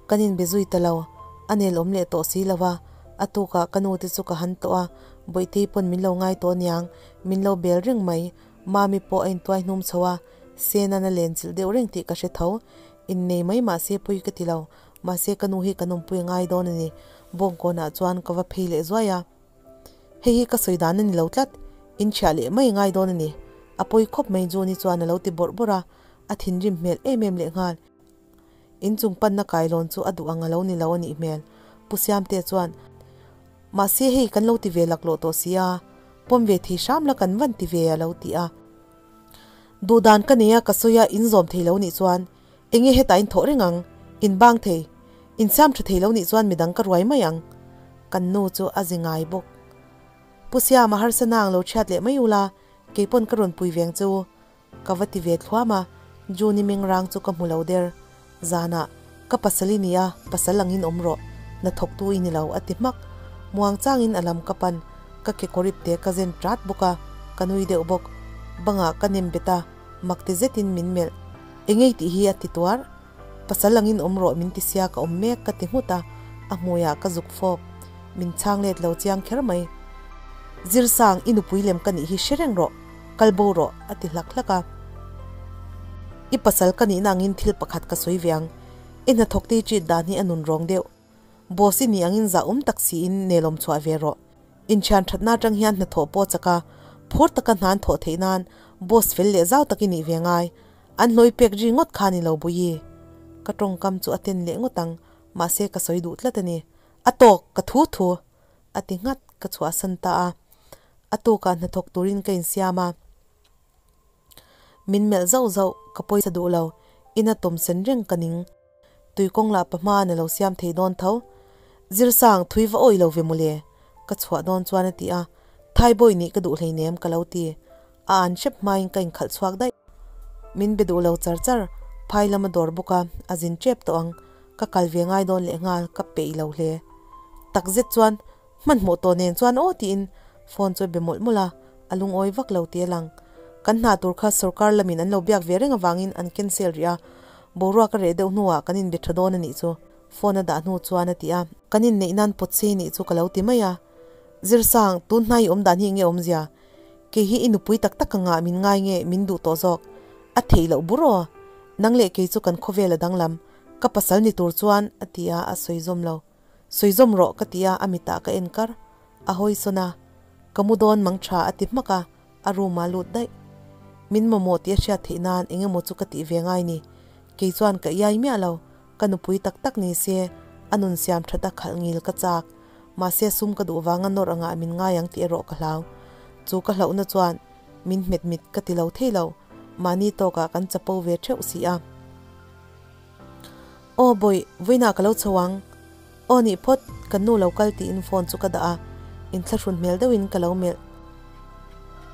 [SPEAKER 1] Kan inbe zui ta lo, a nel awm leh tawh si lo a, a tukah ka nu te chu ka han tawh a, Bawihtei pawn min lo ngai tawh aniang, min lo bel reng mai, Mami pawh a intuai hnum chho a, Senan a len chilh deuh reng tih ka hre tho, innei mai mahse pui ka ti lo, mahse ka nu hi kan awmpui a ngai dawn a ni, Bawngkawnah chuan ka va phei leh zuai a. Hei hi ka sawi dan a ni lo tlat, inchhiah leh mai ngai dawn a ni, a pawi khawp mai Juni chuan a lo ti bawrh bawrh a, a thinrim hmel em em lehnghal. Inchung panna kailawn chu a duh ang a lo ni lo a nih hmel. Pu Siamtea chuan, Mahse hei kan lo ti ve laklawh tawh si a, pawm ve thei hram la kan van ti ve a lo ti a. Duhdan ka nei a ka sawi a in zawm thei lo nih chuan enge hetah in thawh reng ang, in bang thei, in siam tha thei lo nih chuan midang ka ruai mai ang. Kan nu chu a zi ngai bawk. Pu Siama harsa nang lo chhiat leh mai ula, keipawn ka rawn pui veng che u. Ka va ti ve thluam a, June-i mengrang chu ka hmu lo der. Zanah, Ka pasal i ni a, pasal angin awm rawh, hnathawktu i ni lo, a ti hmak. Muangchangin a lam ka pan, ka kekawrip te ka zen ṭat bawk a, ka nui deuh bawk. Bangah ka nem bet a, mak ti zetin min melh. Engei tih hi a ti tuar. Pasal angin awm rawh min ti sia ka awm mek ka ti nghut a, a hmuiah ka zuk fawp. Min chhang let lo chiang kher mai. Zirsang, i nupui lem ka nih hi hre reng rawh, kal bo rawh a ti hlak hlak a. I pasal ka nihna angin thil pakhat ka sawi ve ang, i hnathawk te i treat dan hi a nun rawng deuh. Boss i nih angin zah awm tak siin nelawm chhuah ve rawh. Inthian thatna atang hian hnathawh pawh chak a, phur taka hna an thawh theih nan boss fel leh zau tak i nih ve ngai. An hlawi pek ri ngawt kha ni lo Buyi. Ka tawngkam chu a ten leh ngawt ang, mahse ka sawi duh tlat a ni. A tawk, ka thu thu! A ti nghat, ka chhuahsan ta a. A tukah hnathawk turin ka insiam a. Min melh zauh zauh, ka pawisa duh lo, ina tawm sen reng ka ning. Tuikawng lah pahma na lo siam thei dawn tho. Zirsang, thui va awih lo ve mawle, ka chhuah dawn chuan a ti a, Thaibawi nih ka duh hleinem ka lo ti. A an hrep hmain ka inkhalh chhuak daih. Min be duh lo char char, phai lam a dawr bawk a, a zin tep tawh ang. Ka kal ve ngai dawn leh nghal, ka peih lo hle. Takzet chuan Hmanhmawh tawh nen chuan aw tiin phone chu a be mawlh mawlh a, a lungawi vak lo tih a lang. Kan hna tur kha sorkar lamin an lo biak ve reng avangin an cancel rih a, boruak a reh deuh hnuah kan inbe tha dawn a nih chu phone a dah hnu chuan a ti a. Kan inneih nan pawt sei nih chu ka lo ti mai a, Zirsang, tun hna i awm dan hi enge awmzia? Kei hi i nupui tak tak anga min ngai nge min duh tawh zawk? A theih loh bur aw. Nang leh kei chu kan khawvel a danglam, ka pasal ni tur chuan a ti a, a sawi zawm lo. Sawi zawm rawh ka ti a, a mitah ka en kar. A hawi sawn a, Ka mu dawn mang tha a ti hmak a, a room ah lut daih. Min mamawh tih a hriat theih nan eng emaw chu ka tih ve ngai ni. Kei chuan ka iai miah lo, ka nupui tak tak ni se, a nun siam that a khalh ngil ka chak. Mahse sum ka duh vanga nawrh angah min ngai ang tih erawh ka hlau. Chu ka hlauhna chuan min hmet mit ka ti lo thei lo, mahni tawkah kan chapo ve theuh si a. Aw bawih, vawiinah ka lo chho ang. Aw nih phawt, kan nu lo kal tiin phone chu ka dah a, inthlahrun hmel deuhin ka lo melh.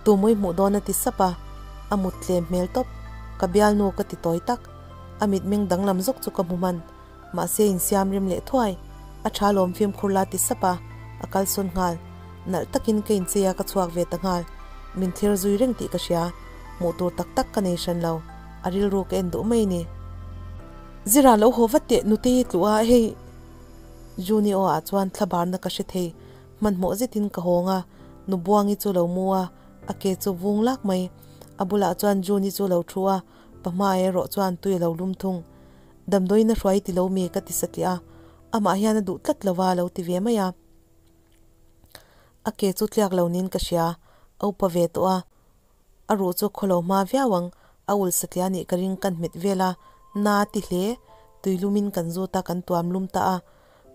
[SPEAKER 1] Tumui hmuh dawn a ti sap a, a mut tlem hmel tawp. Ka bialnu ka ti tawi tak. A mitmeng danglam zawk chu ka hmu hman. Mahse insiam rem leh thuai. A tha lawm fimkhur la ti sap a, a kalsawn nghal. Nalh takin ka inchei a ka chhuak ve ta nghal. Min thlir zui reng tih ka hria. Hmuh tur tak tak ka nei hran lo. A rilru ka en duh mai ni. Zira lo haw vat teh nutei tluh a hei. Juni aw ah chuan thlabarna ka hre thei. Hmanhmawh zetin ka hawng a, Nubuangi chu lo mu a, a ke chu vung lak mai. A bulah chuan Juni chu lo thu a, pahma erawh chuan tui a lo lum thung. Damdawiin a hruai ti lo mi ka ti satliah a, amah hian a duh tlat lo a lo ti ve mai a. A ke chu tliak lo niin ka hria, a upa ve tawh a. A ruh chu khawlo hma viau ang, a ul satliah nih ka ring kan hmet vel a, na a ti hle. Tui lumin kan zut a, kan tuam lum ta a.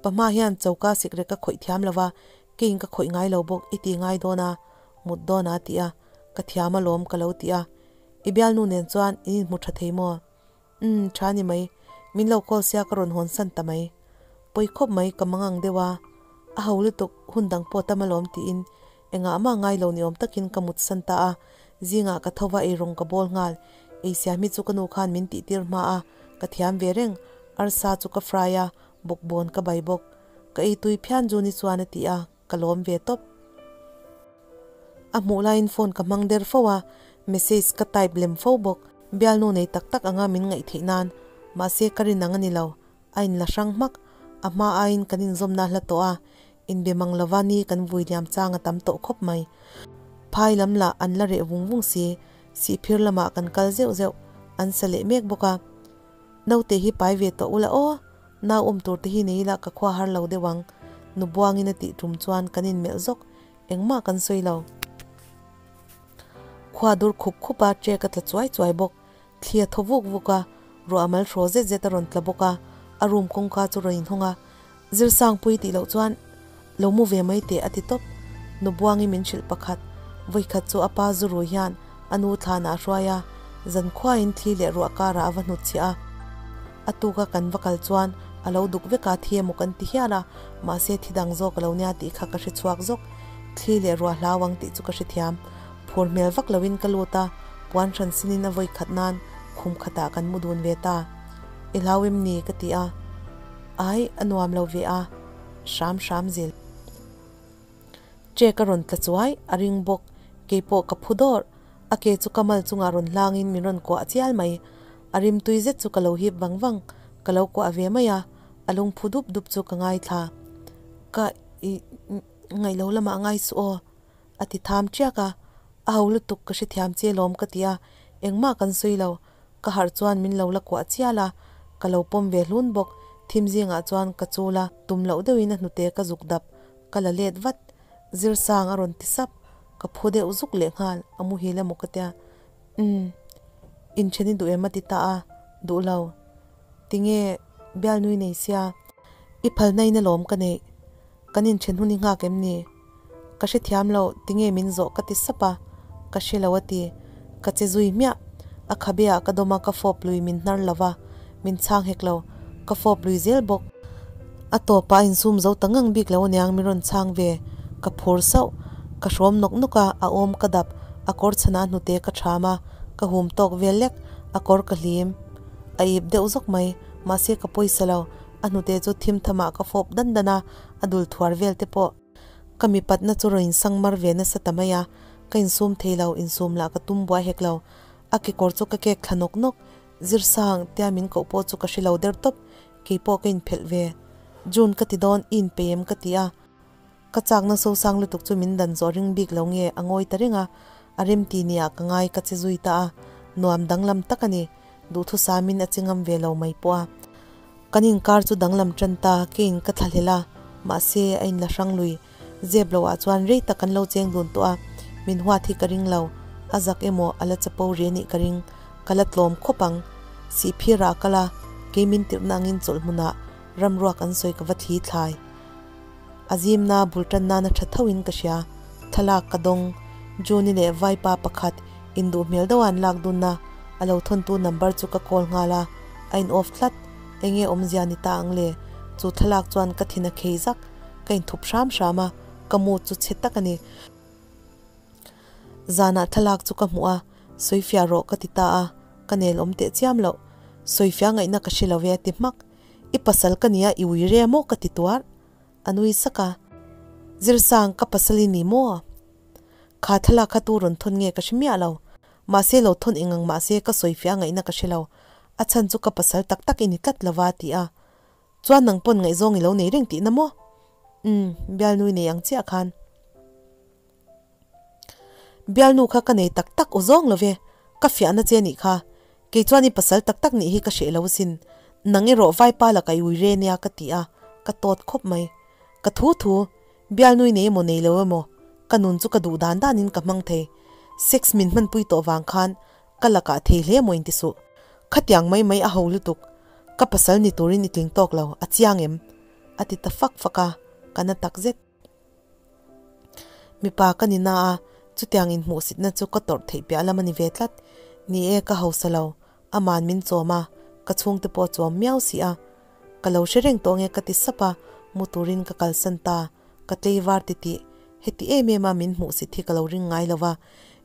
[SPEAKER 1] Pahma hian choka sikrek ka khawih thiam lo va, keiin ka khawih ngai lo bawk i ti ngai dawn a, mut dawn a ti a, ka thiam alawm ka lo ti a. I bialnu nen chuan in inhmu tha thei maw? Umm, tha ni mai. Min lo call sia ka rawn hawn san ta mai. Pawi khawp mai ka mangang deuh a. A ho lutuk, hun dang pawh tam alawm tiin engah mah ngai lo ni awm takin ka mut san ta a. Zingah ka tho va eirawng ka bawl nghal. Ei siam hi chu ka nu khan min tih tir hma a, ka thiam ve reng. Arsa chu ka fry a, bawkbawn ka bai bawk. Ka ei tui phian chu ni chuan a ti a, ka lawm ve tawp. A hmuh laiin phone ka hmang der fo a, message ka type lem fo bawk. Bialnu nei tak tak anga min ngaih theih nan, mahse ka rin ang a ni lo, a inla hrang hmak. A hma aiin kan inzawmna hla tawh a, inbe mang lova ni kan vui liam chang a tam tawh khawp mai. Phai lam lah an la reh vung vung si, sihphir lamah kan kal zeuh zeuh, an sa leh mek bawk a. Naute hi pai ve tawh ula aw, nau awm tur te hi nei ila ka khua har lo deuh ang, nu buangin a tih tum chuan kan inmelh zawk, engmah kan sawi lo. Khua dur khup khup a, trek a tla chuai chuai bawk. Thli a thaw vuk vuk a, ruah mal hraw zet zet a rawn tla bawk a, a room kawngka chu rawn inhawng a. Zirsangpui tih loh chuan lo mu ve mai teh a ti tawp. Nubuangi min hrilh pakhat, vawikhat chu a pa zu rui hian a nu thlanah a hruai a, zankhuain thli leh ruah karah a va hnutchhiah a. A tuka kan va kal chuan a lo duk vek a, thi emaw kan ti hial a, mahse thi dang zawk a lo nia tih kha ka hre chhuak zawk. Thli leh ruah hlau ang tih chu ka hrethiam. Phur hmel vak loin ka lut a, puan hran sinin a vawi khat nan khum khatah kan mu dun ve ta. I hlau em ni? ka ti a. Ai, a nuam lo ve a, hram hram zel. Check a rawn tla chuai, a ring bawk. Keipawh ka phu dawr. A ke chu ka mal chungah rawn hlangin min rawn kuah chial mai. A rim tui zet chu ka lo hip vang vang. Ka lo kuah ve mai a, a lungphu dup dup chu ka ngaithla. Ka i ngaih lo lamah ngai suh aw. A ti tham chiak a, a ho lutuk ka hrethiam che lawm ka ti a, engmah kan sawi lo, ka harh chuan min lo la kuah chial a, ka lo pawm ve hlun bawk, thim zingah chuan ka chul a, tum loh deuhin a hnute ka zuk dap, ka la let vat, Zirsang a rawn ti sap, ka phu deuh zuk leh nghal, a muhil emaw ka tia, umm, inthen i duh em a ti ta a, duh lo, tinge bialnui nei sia, i phalna in alawm ka neih, kan inthen hun i nghak em ni? Ka hrethiam lo, tinge min zawh ka ti sap a, ka hre lo a ti. Ka che zui hmiah. A khabe ah ka dawm a ka fawp lui min hnar lo va, min chhang hek lo, ka fawp lui zel bawk. A tawpah a insum zo ta ngang bik lo aniang min rawn chhang ve, ka phur sauh. Ka hrawm nawk nawk a, a awm ka dap, a kawr chhanah hnute ka ṭham a, ka hum tawk vel lek, a kawr ka hlim. A ip deuh zawk mai, mahse ka pawisa lo, a hnute chu thim thamah ka fawp dan dan a, a dul thuar vel te pawh. Ka mipatna chu rawn insang mar ve nasa ta mai a, ka insum thei lo, insum lah ka tum buai hek lo. A kekawr chu ka kek thla nawk nawk, Zirsang tia min koh pawh chu ka hre lo der tawp, kei pawh ka inphelh ve. June ka ti dawn, i inpeih em ka ti a. Ka chakna sosang lutuk chu min dan zawh ring bik lo nge a ngawi ta reng a, a remti nia ka ngai ka che zui ta a, nuam danglam tak a ni, duhthusamin a che ngam ve lo mai pawh a. Kan inkar chu danglam tan ta, keiin ka thlahlel a, mahse a inla hrang lui. Zep lo ah chuan rei tak kan lo cheng dun tawh a, min huat hi ka ring lo, a zak emaw a la chapo ri anih ka ring, ka la tlawm khawp ang. Sihphir ah a kal a, kei min tirhna angin chawlh hmunah ramruak an sawi ka va thli thlai. A zimna bul tan nana tha tho in ka hria, thlalak ka dawng. Juni leh Vaipa pakhat induh hmel deuh a an lak dunna a lo thawntu number chu ka call nghal a, a in off tlat. Enge awmzia ni ta ang le? Chu thlalak chuan ka thin a khei zak. Ka inthup hram hram a, ka mood chu chhe tak a ni. Zanah thlalak chu ka hmuh a, sawifiah rawh ka ti ta a, ka nel awm teh chiam loh. Sawifiah ngaihna ka hre lo e a ti hmak. I pasal ka nia i ui re maw ka ti tuar. A nui sak a. Zirsang ka pasal i ni maw? Kha thlalak kha tu rawn thawn nge ka hre miah lo. Mahse lo thawn eng ang mahse ka sawifiah ngaihna ka hre lo. A chhan chu ka pasal tak tak i ni tlat lova a ti a. Chuan nang pawn ngaihzawng i lo nei reng tihna maw? Umm, bialnui nei ang chiah khan. Bialnu kha ka nei tak tak aw zawng lo ve, ka fiahna che nih kha. Kei chuan i pasal tak tak nih hi ka hreh lo asin. Nang erawh vaipa lakah i ui re nia ka ti a, ka tawt khawp mai. Ka thu thu, bialnui nei emaw nei lo emaw, ka nun chu ka duh dan danin ka hmang thei. Sex min hmanpui tawh vang khan ka lakah thei hle maw inti suh. Khatiang mai mai a ho lutuk, ka pasal ni turin i tling tawk lo, a chiang em? A ti ta fak fak a, ka na takzet. Mipa ka ni na a, chutiang inhmuhsitna chu ka tawrh theih piah lam a ni ve tlat. Ni e, ka hausa lo, aman min chawm a, ka chhungte pawh a chawm miau si a. Ka lo hre reng tawh nge ka ti sap a, mu turin ka kalsan ta, ka tleivar titih. Heti em em a min hmuhsit hi ka lo ring ngai lo va,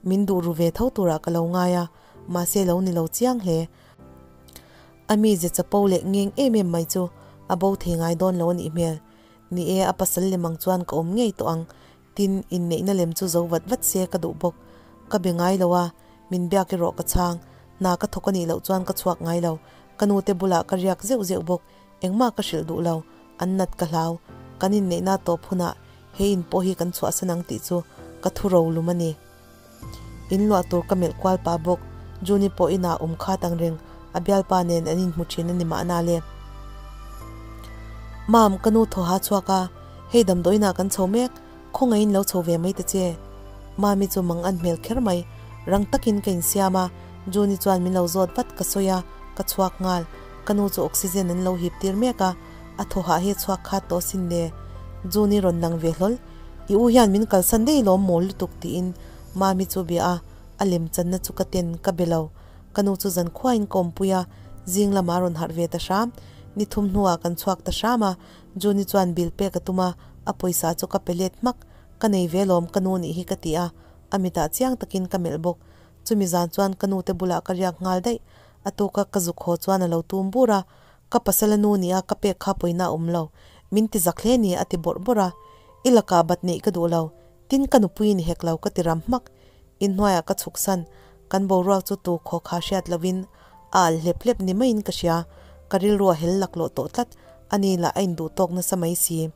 [SPEAKER 1] min duh ru ve tho turah ka lo ngai a, mahse lo ni lo chiang hle. A mize chapo leh ngeng em em mai chu a bo thei ngai dawn lo a nih hmel. Ni e, a pasal lem ang chuan ka awm ngei tawh ang. Tin, inneihna lem chu zo vat vat se ka duh bawk. Ka be ngai lo a, min biak erawh ka chhang. Hna ka thawk a nih loh chuan ka chhuak ngai lo. Ka nute bulah ka riak zeuh zeuh bawk. Engmah ka hrilh duh lo. An nat ka hlau. Kan inneihna tawp hunah he in pawh hi kan chhuahsan ang tih chu ka thu ro lum a ni. In luah tur ka melh kual pah bawk. Juni pawh inah awm khat ang reng, a bialpa nen an inhmu thin a ni mahna le. Mam, ka nu thaw ha chhuak a, hei damdawiinah kan chho mek, khawngaihin lo chho ve mai ta che. Mami chu mang an hmel kher mai, rang takin ka insiam a, Juni chuan min lo zawt vat ka sawi a, ka chhuak nghal. Ka nu chu oxygen an lo hip tir mek a, a thaw hah hi a chhuak khat tawh sin le. Juni rawn lang ve hlawl. I u hian min kalsan daih lawm mawl lutuk tiin Mami chu bia a, a lem channa chu ka ten ka be lo. Ka nu chu zan khuain ka awmpui a, zing lamah a rawn harh ve ta hram. Ni thum hnuah kan chhuak ta hram a, Juni chuan bill pek a tum a, a pawisa chu ka pe let hmak. Ka nei ve lawm ka nu nih hi ka ti a, a mitah chiang takin ka melh bawk. Chumi zan chuan ka nute bulah ka riak nghal daih. A tuka ka zuk haw chuan a lo tum bur a, Ka pasal a nu nia ka pek kha pawina a awm lo, min ti zak hle ni a ti bawrh bawrh a. I lakah bat neih ka duh lo, tin ka nupui ni hek lo ka ti ram hmak. Inhnuaiah ka chhuk san, kan boruak chu tu khaw kha hriat lovin a alh hlep hlep ni maiin ka hria, ka rilru a hel laklawh tawh tlat, ani lah a induh tawk nasa mai si.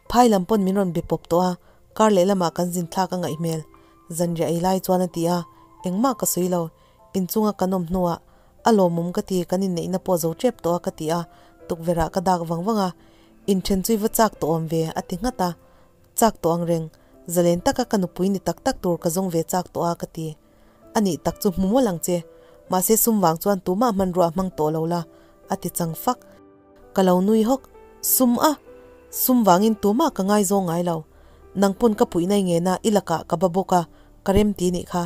[SPEAKER 1] Phai lam pawn min rawn be pawp tawh a, kar lehlamah kan zin thlak a ngaih hmel, zanriah ei lai chuan a ti a, engmah ka sawi lo, inchunga kan awm hnuah A lawmawm ka ti, kan inneihna pawh zo tep tawh a ka ti a, tukverh ah ka dak vang vang a, Inthen chu i va chak tawh awm ve a ti nghat a, Chak tawh ang reng, zalen taka ka nupui ni tak tak tur ka zawng ve chak tawh a ka ti. A nih tak chu hmu mawlh ang che, mahse sum vang chuan tumah hmanrua a hmang tawh lo la a ti chang fak. Ka lo nui hawk, Sum a? Sum vangin tumah ka ngaizawng ngai lo, nang pawn ka puih nai ngena i lakah ka ba bawk a, ka rem ti nih kha.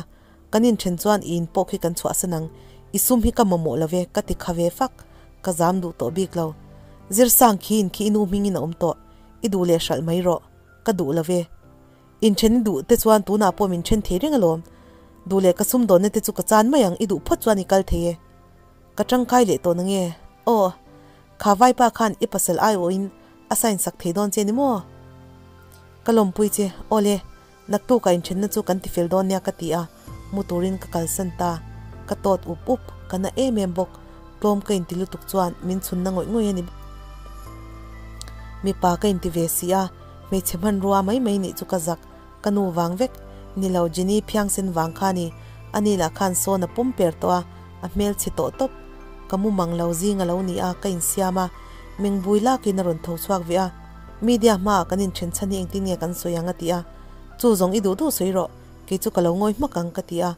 [SPEAKER 1] Kan inthen chuan i in pawh khi kan chhuahsan ang, i sum hi ka mamawh lo ve ka ti kha ve fak, ka zam duh tawh bik lo. Zirsang khi in khi i nu hmingin a awm tawh, i duh leh hralh mai rawh, ka duh lo ve. Inthen i duh te chuan tunah pawh min then thei reng alawm, duh leh ka sum dawnna te chu ka chan mai ang, i duh phawt chuan i kal thei e. Ka tangkai leh tawh nange? Aw, kha vaipa khan i pasal aiawhin a sign sak thei dawn che ni maw? Ka lawmpui che, awle, naktukah inthenna chu kan tifel dawn nia ka ti a, mu turin ka kalsan ta. Ka tawt up up, ka na em em bawk, tlawm ka inti lutuk chuan min chhunna ngawih ngawih a ni. Mipa ka inti ve si a, hmeichhe hmanrua mai mai nih chu ka zak, Ka nu vang vek, ni lo Jenny phiangsen vang kha ni, ani lah khan sawn a pawm per tawh a, a hmel chhe tawh tawp. Ka mu mang lo zing a lo ni a, ka insiam a, Mengbui lakin a rawn tho chhuak ve a, Media hmaah kan inthen chhan hi engtin nge kan sawi ang a ti a, Chu zawng i duh duh sawi rawh, kei chu ka lo ngawi hmak ang ka ti a,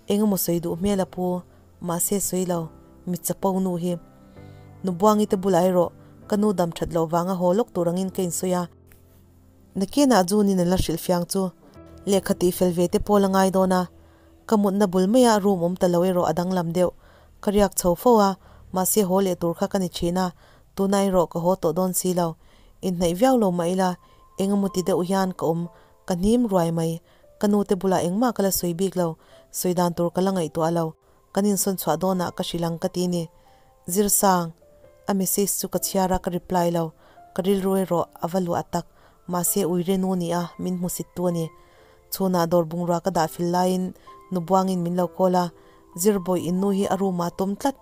[SPEAKER 1] engemaw sawi duh hmel a pu, mahse sawi lo, mi chapo nu hi. Nubuangi te bulah erawh ka nu dam that loh vanga haw lawk tur angin ka insawi a. Nakinah June-in a la hrilh fiang chu lehkha tih fel ve te pawl a ngai dawn a, ka mutna bul maia room awm ta lo erawh a danglam deuh. Ka riak chho fo a, mahse haw leh tur kha ka ni thin a, tuna erawh ka haw tawh dawn si lo. Inhnaih viau lo mah ila, engemaw ti deuh hian ka awm, ka hnim ruai mai. Ka nute bulah engmah ka la sawi bik lo, sawi dan tur ka la ngaihtuah lo. Kan insawn chhuah dawnah ka hrilh ang ka ti ni. Zirsang, a message chu ka chhiar a, ka reply lo. Ka rilru erawh a va luah tak, mahse uire nu ni a, min hmusit tu a ni. Chhunah dawr bungrua ka dah fil laiin Nubuangin min lo call a, Zirbawih in nu hi a room ah a tawm tlat,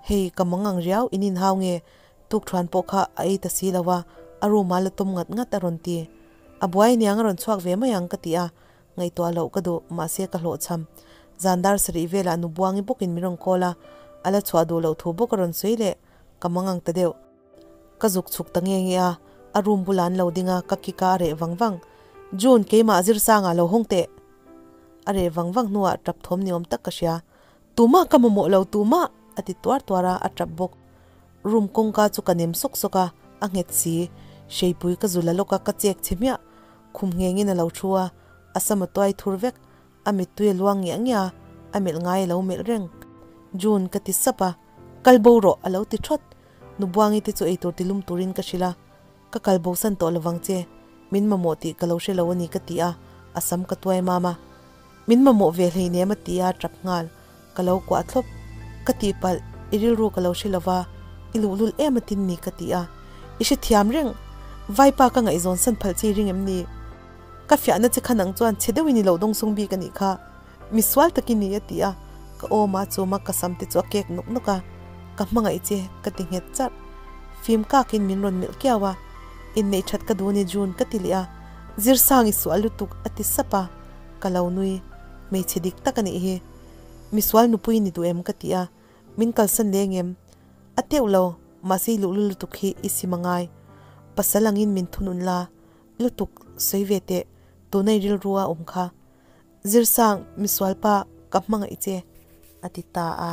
[SPEAKER 1] hei ka mang ang riau, in inhau nge? Tukthuan pawh kha a ei ta si lo a, a room ah la tawm ngat ngat a rawn ti. A buai aniang a rawn chhuak ve mai ang ka ti a, Ngaihtuah loh ka duh, mahse ka hlawhchham. Zan dar sarih velah nu Buangi bawkin min rawn call a, a la chhuah duh loh thu bawk a rawn sawi leh, ka mangang ta deuh. Ka zuk chhuk ta nge nge a, a room bulah an lo ding a, ka kick a a reh vang vang. June, keimah Zirsanga lo hawng teh! A reh vang vang hnuah tap thawm ni awm tak ka hria. Tumah ka mamawh lo, tumah! a ti tuar tuar a, a tap bawk. Room kawngka chu ka nem sawk sawk a, a nghet si. Hreipui ka zu la lawk a, ka chek che hmiah. Khum nghengin a lo thu a, a sam a tuai thur vek, a mittui a luang ngiah ngiah a, a melh ngai a lo melh reng. June ka ti sap a, kal bo rawh a lo ti thawt. Nubuangi te chu eitur ti lum turin ka hrilh a, ka kal bo san tawh lovang che, min mamawh tih ka lo hre lo a ni ka ti a, a sam ka tuai mam a. Min mamawh ve hleinem a ti a, tap nghal. Ka lo kuah thlawp. Ka tihpalh, i rilru ka lo hre lova, i luhlul em a tin ni ka ti a. I hrethiam reng, Vaipa ka ngaihzawn san phalh chi ring em ni? Ka fiahna che kha nang chuan chhe deuhin i lo dawngsung bik a nih kha. Mi sual tak i ni a ti a, ka awm a chum a, ka sam te chu a kek nawk nawk a. Ka hmangaih che, ka ti nghet charh. Fim kakin min rawn melh kiau a, Inneih that ka duh ni June ka ti leh a, Zirsang i sual lutuk a ti sap a, ka lo nui. Hmeichhe dik tak a nih hi. Misual nupui ni duh em ka ti a, min kalsan leng em? A teuh lo, mahse i luhlul lutuk hi i sim a ngai. Pasal angin min thunun la, lutuk sawi ve teh, tuna i rilru a awm kha. Zirsang, misual pa, ka hmangaih che, a ti ta a.